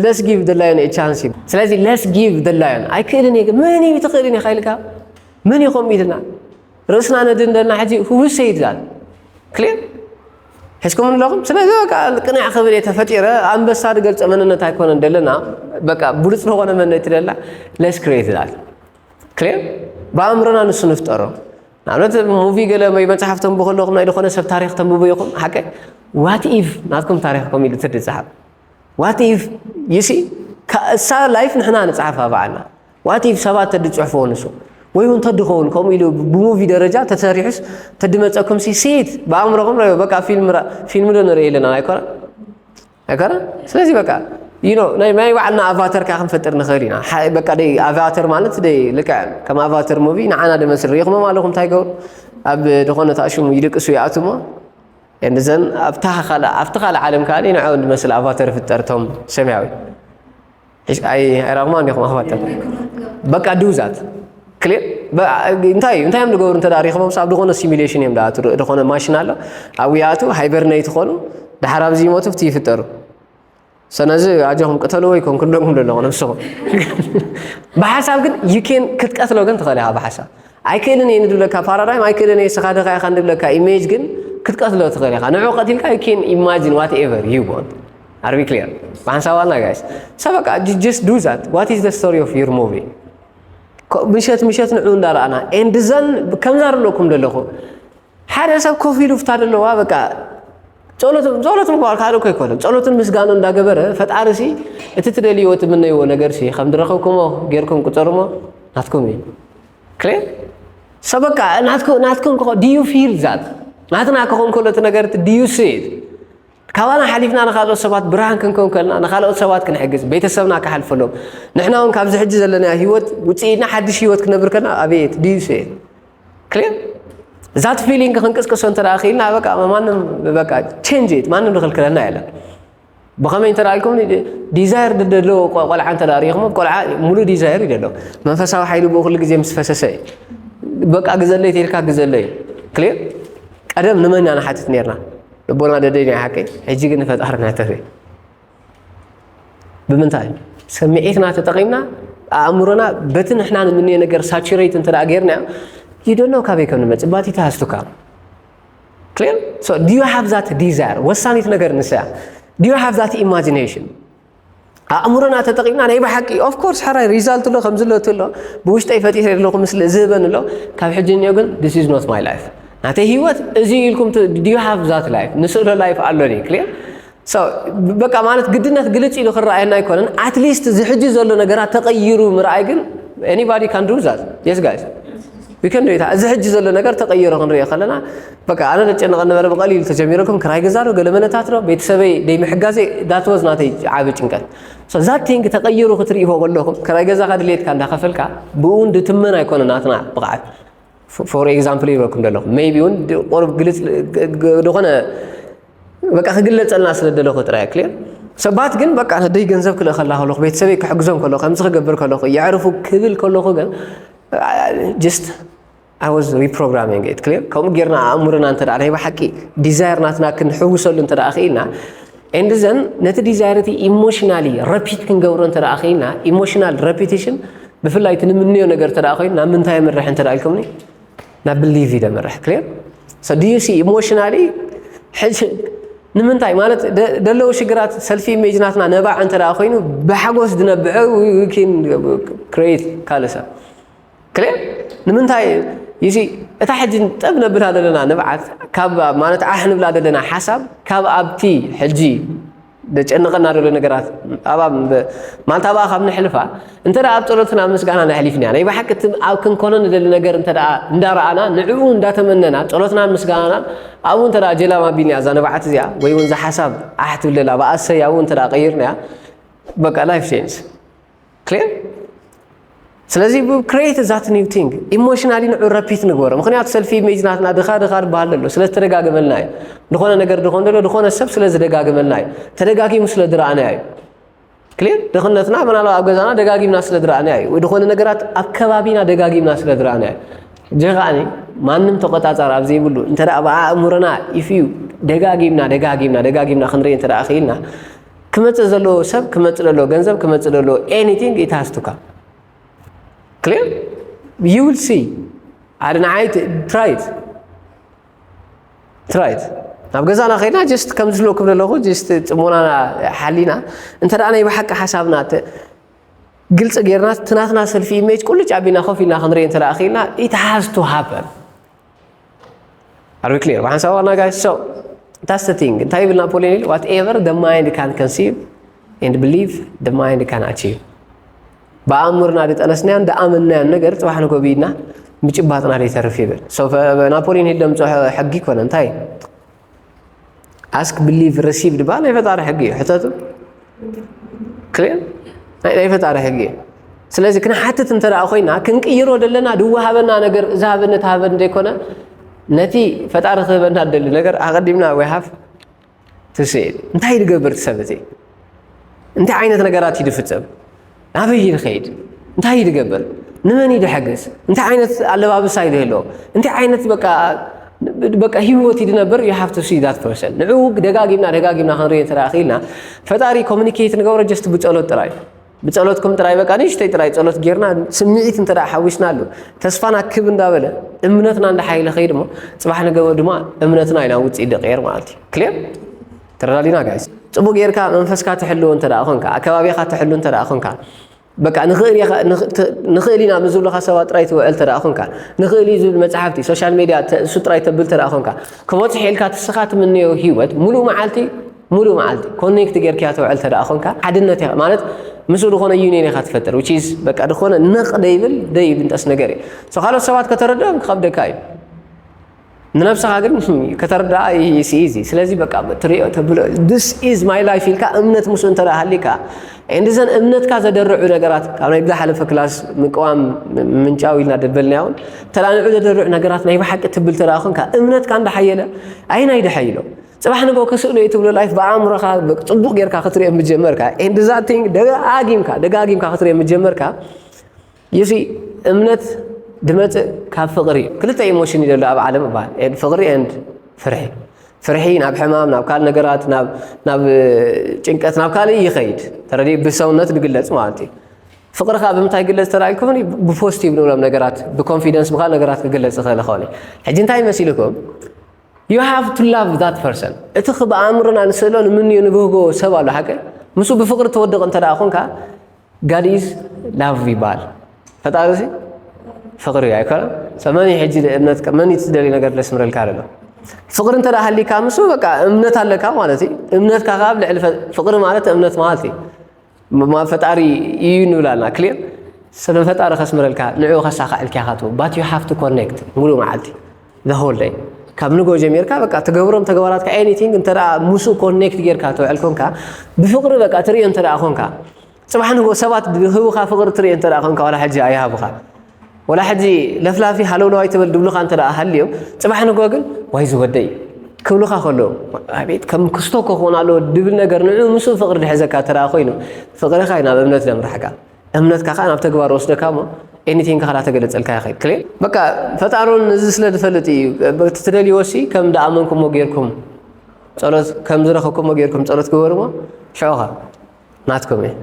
let's give the lion a chance እዩ ስለዚ let's give the lion ኣይክእልን እየ መን እዩ ትኽእልን ኢኻ ኢልካ መን እዩ ከምኡ ኢልና ርእስና ነድንደና ሕጂ who said that ክልኤ ሒዝኩም ኣለኹም ስለዚ በቃ ቅንዕ ክብል እየ ተፈጢረ ኣንበሳ ዝገልፀ መንነት ኣይኮነን ደለና በቃ ብሉፅ ዝኾነ መንነት ደላ let's create that ክልኤ ብኣእምሮና ንሱ ንፍጠሮ ንኣብነት ሙቪ ገለ ወይ መፅሓፍ ተንቡ ከለኹም ናይ ዝኾነ ሰብ ታሪክ ተንብቡ ኢኹም ሓቀ what if ናትኩም ታሪክኩም ኢሉ ትዲ ፀሓፍ what if you see እሳ life ንሕና ንፅሓፍ በዓልና what if ሰባት ተዲ ፅሕፍዎ ንሱ ወይ እውን ተድኸውን ከምኡ ኢሉ ብሙቪ ደረጃ ተሰሪሑስ ተድመፀኩም see it ብኣእምሮኹም ረዮ በቃ ፊልም ፊልም ዶ ንርኢ ኣለና ኣይኮነ ኣይኮነ ስለዚ በቃ you know ናይ ናይ ባዕልና ኣቫተር ካ ክንፈጥር ንኽእል ኢና በቃ ደይ ኣቫተር ማለት ደይ ልክዕ ከም ኣቫተር ሙቪ ንዓና ደመስል ርኢኹሞም ኣለኹም እንታይ ገብሩ ኣብ ዝኾነ ታሽሙ ይድቅሱ ይኣትሞ እንደዘን ኣብታ ካልእ ኣብቲ ካልእ ዓለም ካሊ ንዕኡ ዝመስል ኣቫተር ፍጠርቶም ሰማያዊ ኣይራኽማ እንዲኹም ኣኽባተ በቃ do that ክልኤ እንታይ እዩ እንታይ እዮም ዝገብሩ እንተ ሪኽቦም ኣብ ዝኾነ ሲሚሌሽን እዮም ዝኣትሩ ዝኾነ ማሽን ኣሎ ኣብኡ ይኣትዉ ሃይበርነይት ይኾኑ ድሓር ኣብዚ ይሞቱ ብቲ ይፍጠሩ ሰነዚ ኣጆኹም ቅተልዎ ይኮን ክብለኩም ዘለኹ ነብስኹም ብሓሳብ ግን you can ክትቀትሎ ግን ትኽእል ኢኻ ብሓሳብ ኣይክእልን እየ ንድብለካ ፓራዳይም ኣይክእልን እየ ስኻ ድኻ ኢኻ ንድብለካ ኢሜጅ ግን ክትቀትሎ ትኽእል ኢኻ ንዑ ቀቲልካ you can imagine whatever you want are we clear ብሓንሳብ ዋልና ጋይስ so በቃ just do that what is the story of your movie ምሸት ምሸት ንዑ እንዳረኣና and then ከምዛ ዘለኩም ዘለኹ ሓደ ሰብ ኮፍ ኢሉ ፍታ ዘለዋ በቃ ጸሎት ጸሎት ምግባር ካልእ እኮ ኣይኮነን ጸሎትን ምስጋና እንዳገበረ ፈጣሪ ሲ እቲ ትደልይዎ ትምነይዎ ነገር ሲ ከም ዝረኸብኩሞ ጌርኩም ቁጸሩሞ ናትኩም እዩ ክሌር ሰበካ ናትኩም ናትኩም ኮ do you feel that ናትና ክኾን ከሎ እቲ ነገር እቲ do you see it ካባና ሓሊፍና ንኻልኦት ሰባት ብርሃን ክንከውን ከልና ንኻልኦት ሰባት ክንሕግዝ ቤተሰብና ክሓልፈሎም ንሕና እውን ካብዚ ሕጂ ዘለና ህይወት ውፅኢትና ሓድሽ ህይወት ክነብር ከልና ኣበየት do you see it ክሌር ዛት ፊሊንግ ክንቅስቅሶ እንተ ክኢልና በቃ ማንም በቃ ቼንጅ ኢት ማንም ዝኽልክለና የለን ብኸመይ እንተ ኢልኩም ዲዛይር ደለዎ ቆልዓ እንተ ሪኢኹም ቆልዓ ሙሉ ዲዛይር እዩ ደለዎ መንፈሳዊ ሓይሉ ብኡ ኩሉ ግዜ ምስ ፈሰሰ እዩ በቃ ግዘለይ ተልካ ግዘለይ ክሌር ቀደም ንመን ኢና ንሓትት ነርና ልቦና ደደይ ናይ ሓቀይ ሕጂ ግን ንፈጣሪ ናተሪ ብምንታይ ስምዒትና ተጠቒምና ኣእምሮና በቲ ንሕና ንምንዮ ነገር ሳቹሬት እንተ ጌርና you don't know ካበይ ከም ንመፅእ ባቲ ተሃዝቱካ clear so do you have that desire ወሳኒት ነገር ንሳ do you have that imagination ኣእምሮና ተጠቒምና ናይ ብሓቂ of course ሕራይ ሪዛልት ኣሎ ከም ዝለቱ ኣሎ ብውሽጠይ ፈጢረ ኣለኹ ምስሊ ዝህበን ኣሎ ካብ ሕጂ እኒኦ ግን this is not my life ናተይ ህይወት እዚ ኢልኩም do you have that life ንስእሎ ላይፍ ኣሎኒ clear በቃ ማለት ግድነት ግልፅ ኢሉ ክረኣየና ኣይኮነን ኣትሊስት እዚ ሕጂ ዘሎ ነገራት ተቐይሩ ምርኣይ ግን anybody can do that yes guys we can do it እዚ ሕጂ ዘሎ ነገር ተቐይሩ ክንሪኦ ከለና በቃ ኣነ ዘጨንቐ ነበረ ብቐሊሉ ተጀሚረኩም ክራይ ገዛ ዶ ገለ መለታት ዶ ቤተሰበይ ደይ ምሕጋዘይ that was ናተይ ዓቢ ጭንቀት so that thing ተቐይሩ ክትርእይዎ ከለኹም ክራይ ገዛኻ ድሌትካ እንዳኸፈልካ ብኡ ድትመን ኣይኮነ ናትና ብቕዓት for example ይበኩም ዘለኹ maybe እውን ቁሩብ ግልፅ ዝኾነ በቃ ክግለፀልና ስለ ደለኹ ጥራይ ክሌር ሰባት ግን በቃ ነደይ ገንዘብ ክልእኸላ ከለኹ ቤተሰበይ ክሕግዞም ከለኹ ከምዚ ክገብር ከለኹ የዕርፉ ክብል ከለኹ ግን just I was reprogramming it clear ከምኡ ጌርና ኣእምሮና እንተ ናይ ብሓቂ ዲዛይር ናትና ክንሕውሰሉ እንተ ክኢልና and then ነቲ ዲዛይር እቲ ኢሞሽናሊ ረፒት ክንገብሮ እንተ ክኢልና ኢሞሽናል ረፒቲሽን ብፍላይ እቲ ንምንዮ ነገር እንተ ኮይኑ ናብ ምንታይ የምርሕ እንተ ኢልኩምኒ ናብ ብሊቭ እዩ ደምርሕ clear so do you see emotionally ንምንታይ ማለት ደለዉ ሽግራት ሰልፊ ኢሜጅ ናትና ነባዕ እንተ ኮይኑ ብሓጎስ ዝነብዐ create ካልእ ሰብ clear ንምንታይ you see እታ ሕጂ ጠብ ነብላ ዘለና ንብዓት ካብ ማለት ዓሕ ንብላ ዘለና ሓሳብ ካብ ኣብቲ ሕጂ ደጨንቐና ዘሎ ነገራት ኣብኣ ማልታ ብኣ ካብ ነሕልፋ፣ እንተ ደኣ ኣብ ጸሎትን ኣብ ምስጋናን ኣሕሊፍና፣ ናይ ብሓቂ እቲ ኣብ ክንኮኖ ንደሊ ነገር እንተ ደኣ እንዳረኣና፣ ንዕኡ እንዳተመነና፣ ጸሎትናን ምስጋናናን ኣብኡ እንተ ደኣ ጀላም ኣቢልናያ እዛ ንብዓት እዚኣ፣ ወይ እውን እዛ ሓሳብ ዓሕ ትብለላ ብኣሰይ ኣብኡ እንተ ደኣ ቀይርናያ፣ በቃ life change። Clear? ስለዚ create that new thing, emotionally ንዑ repeat ንግበሮ። ምኽንያቱ self image ናትና ድኻ ድኻ ዝበሃል ዘሎ ስለ ዝተደጋገመልና እዩ። ዝኾነ ነገር ድኾን ዘሎ ዝኾነ ሰብ ስለ ዝደጋገመልና እዩ። ተደጋጊሙ ስለ ዝረኣናዮ እዩ። Clear? ድኽነትና ምናልባት ኣብ ገዛና ደጋጊምና ስለ ዝረኣናዮ እዩ። ወይ ዝኾነ ነገራት ኣብ ከባቢና ደጋጊምና ስለ ዝረኣናዮ እዩ። ጀጋኒ ማንም ተቆጻጻሪ ኣብ ዘይብሉ እንተ ደኣ ብኣእምሮና if you ደጋጊምና ደጋጊምና ደጋጊምና ክንርኢ እንተ ደኣ ክኢልና ክመጽእ ዘለዎ ሰብ ክመጽእ ዘለዎ ገንዘብ ክመጽእ ዘለዎ anything it has to come። Clear? You will see. ሓደ ንዓይ try it. Try it. ናብ ገዛና ከይድና just ከም ዝብሎ ክብል ኣለኹ just ጽሞናና ሓሊና እንተ ደኣ ናይ ብሓቂ ሓሳብና ግልፂ ጌርና እቲ ናትና self image ቁልጭ ኣቢልና ኮፍ ኢልና ክንርኢ እንተ ደኣ ክኢልና it has to happen። Are we clear? ብሓንሳብ ዋና guys? So that's the thing. እንታይ ይብል ናፖሊዮን ሂል? Whatever the mind can conceive and believe, the mind can achieve። ብኣእምርና ዝጠነስናዮን ዝኣመንናዮን ነገር ጽባሕ ንጎ ብኢድና ምጭባጥና ዘይተርፍ ይብል። So ናፖሊዮን ሂል ደምፅኦ ሕጊ ይኮነ እንታይ? Ask, believe, receive ድባ ናይ ፈጣሪ ሕጊ እዩ። ሕተቱ ክሊር ናይ ናይ ፈጣሪ ሕጊ እዩ። ስለዚ ክንሓትት እንተ ደኣ ኮይና ክንቅይሮ ደለና ድወሃበና ነገር እዛ ሃበኒ ተሃበኒ ዘይኮነ ነቲ ፈጣሪ ክህበና ደሊ ነገር ኣቐዲምና we have to say እንታይ ድገብር እቲ ሰብ እዚ እንታይ ዓይነት ነገራት እዩ ድፍጽም ናበይ እዩ ድኸይድ እንታይ እዩ ድገብር ንመን እዩ ድሕግዝ እንታይ ዓይነት ኣለባብሳ እዩ ድህልዎ እንታይ ዓይነት በቃ በቃ ህይወት እዩ ድነብር you have to see that person ንዑ ደጋጊምና ደጋጊምና ክንርኢ እንተ ክኢልና ፈጣሪ communicate ንገብሮ just ብጸሎት ጥራይ ብጸሎትኩም ጥራይ በቃ ንእሽተይ ጥራይ ጸሎት ጌርና ስምዒት እንተ ሓዊስናሉ ተስፋና ክብ እንዳበለ እምነትና እንዳሓይለ ከይድ እሞ ጽባሕ ንገበ ድማ እምነትና ኢና ውፅኢት ደቀየር ማለት እዩ ክሊር ተረዳዲና guys ጽቡቅ ጌርካ መንፈስካ ትሕልዎ እንተ ደኣ ኮንካ ኣከባቢኻ ትሕሉ እንተ ደኣ ኮንካ በቃ ንኽእል ንኽእል ኢና ምስ ዝብሉኻ ሰባት ጥራይ ትውዕል እንተ ደኣ ኮንካ ንኽእል እዩ ዝብል መጽሓፍቲ social media እሱ ጥራይ ተብል እንተ ደኣ ኮንካ ክበጽሖ ኢልካ ትስኻ ትምነዮ ህይወት ሙሉእ መዓልቲ ሙሉእ መዓልቲ connect ጌርካያ ትውዕል እንተ ደኣ ኮንካ ሓድነት ኢኻ ማለት ምስኡ ዝኾነ union ኢኻ ትፈጥር which is በቃ ዝኾነ ነቕ ደይብል ደይብንጠስ ነገር እዩ so ካልኦት ሰባት ከተረድኦም ክኸብደካ እዩ ንነብስኻ ግን ከተርድኣ is easy ስለዚ በቃ ትሪኦ ተብሎ this is my life ኢልካ እምነት ምስኡ እንተ ሃሊካ and እዘን እምነትካ ዘደርዑ ነገራት ካብ ናይ ዝሓለፈ ክላስ ምቅዋም ምንጫው ኢልና ደበልናዮ እውን ተላንዑ ዘደርዑ ነገራት ናይ ብሓቂ ትብል ተደኣ ኮንካ እምነትካ እንዳሓየለ ኣይናይ ድሓይሎ ፅባሕ ንጎ ክስእሎ እዩ ትብሎ life ብኣእምሮኻ ፅቡቅ ጌርካ ክትሪኦ ምጀመርካ and that thing ደጋጊምካ ደጋጊምካ ክትሪኦ ምጀመርካ you see እምነት ድመፅእ ካብ ፍቅሪ እዩ ክልተ emotion እዩ ዘሎ ኣብ ዓለም እባሃል ፍቅሪ and ፍርሒ ፍርሒ ናብ ሕማም ናብ ካልእ ነገራት ናብ ናብ ጭንቀት ናብ ካልእ ይኸይድ ተረዲ ብሰውነት ዝግለፅ ማለት እዩ ፍቅሪ ከዓ ብምንታይ ይግለፅ ተላኢልኩም ብ positive ንብሎም ነገራት ብ confidence ብካልእ ነገራት ክግለፅ ይኽእል ይኸውን እዩ ሕጂ እንታይ መሲልኩም you have to love that person እቲ ብኣእምሮና ንስእሎ ንምንዮ ንብህጎ ሰብ ኣሎ ሓቂ ምስ ብፍቅሪ ተወድቕ እንተ ደኣ ኮንካ God is love ይበሃል ፈጣሪ ሲ ፍቅሪ እዩ ኣይኮነ መን ሕጂ እምነት መን ትደልዩ ነገር ለስምረልካ ደሎ ፍቅሪ እንተ ሃሊካ ምስ በቃ እምነት ኣለካ ማለት እዩ እምነትካ ካብ ልዕሊ ፍቅሪ ማለት እምነት ማለት እዩ ፈጣሪ እዩ ንብላና ክሊር ስለ ፈጣሪ ከስምረልካ ንዕኡ ከሳኽዐልካ ኢኻ ትብል but you have to connect ሙሉእ መዓልቲ the whole day ካብ ንጎ ጀሚርካ በቃ ትገብሮም ተግባራትካ anything እንተ ምስ connect ጌርካ ትውዕል ኮንካ ብፍቅሪ በቃ ትርእዮ እንተ ኮንካ ጽባሕ ንጎ ሰባት ዝህቡኻ ፍቅሪ ትርእዮ እንተ ኮንካ ዋላ ሕጂ ኣይሃቡኻ ወላ ሕጂ ለፍላፊ ሃለውለዋይ ትብል ድብሉኻ እንተ ሃልዮም ጽባሕ ንጎ ግን ዋይ ዝወደይ ክብሉኻ ከለዉ ኣቤት ከም ክስቶ ክኾን ኣለዎ ድብል ነገር ንዑ ምስኡ ፍቅሪ ድሕዘካ ተራ ኮይኑ ፍቅርኻ እዩ ናብ እምነት ደምራሕካ እምነትካ ከዓ ናብ ተግባር ወስደካ እሞ anything ከዓ ተገለጸልካ ይኽእል ክሌ በቃ ፈጣሩን እዚ ስለ ዝፈልጥ እዩ ትደልይዎ ሲ ከም ደኣመንኩሞ ጌርኩም ጸሎት ከም ዝረኸብኩሞ ጌርኩም ጸሎት ግበርዎ ሽዑኻ ናትኩም እዩ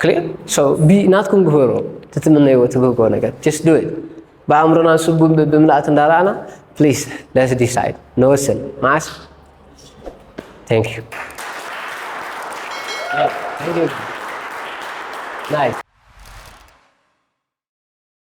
clear so be ናትኩም ግበሩ ትትምነይዎ ትብህጎ ነገር just do it ብኣእምሮና ንሱ ብምልኣት እንዳረኣና please let's decide ንወስን መዓስ thank you nice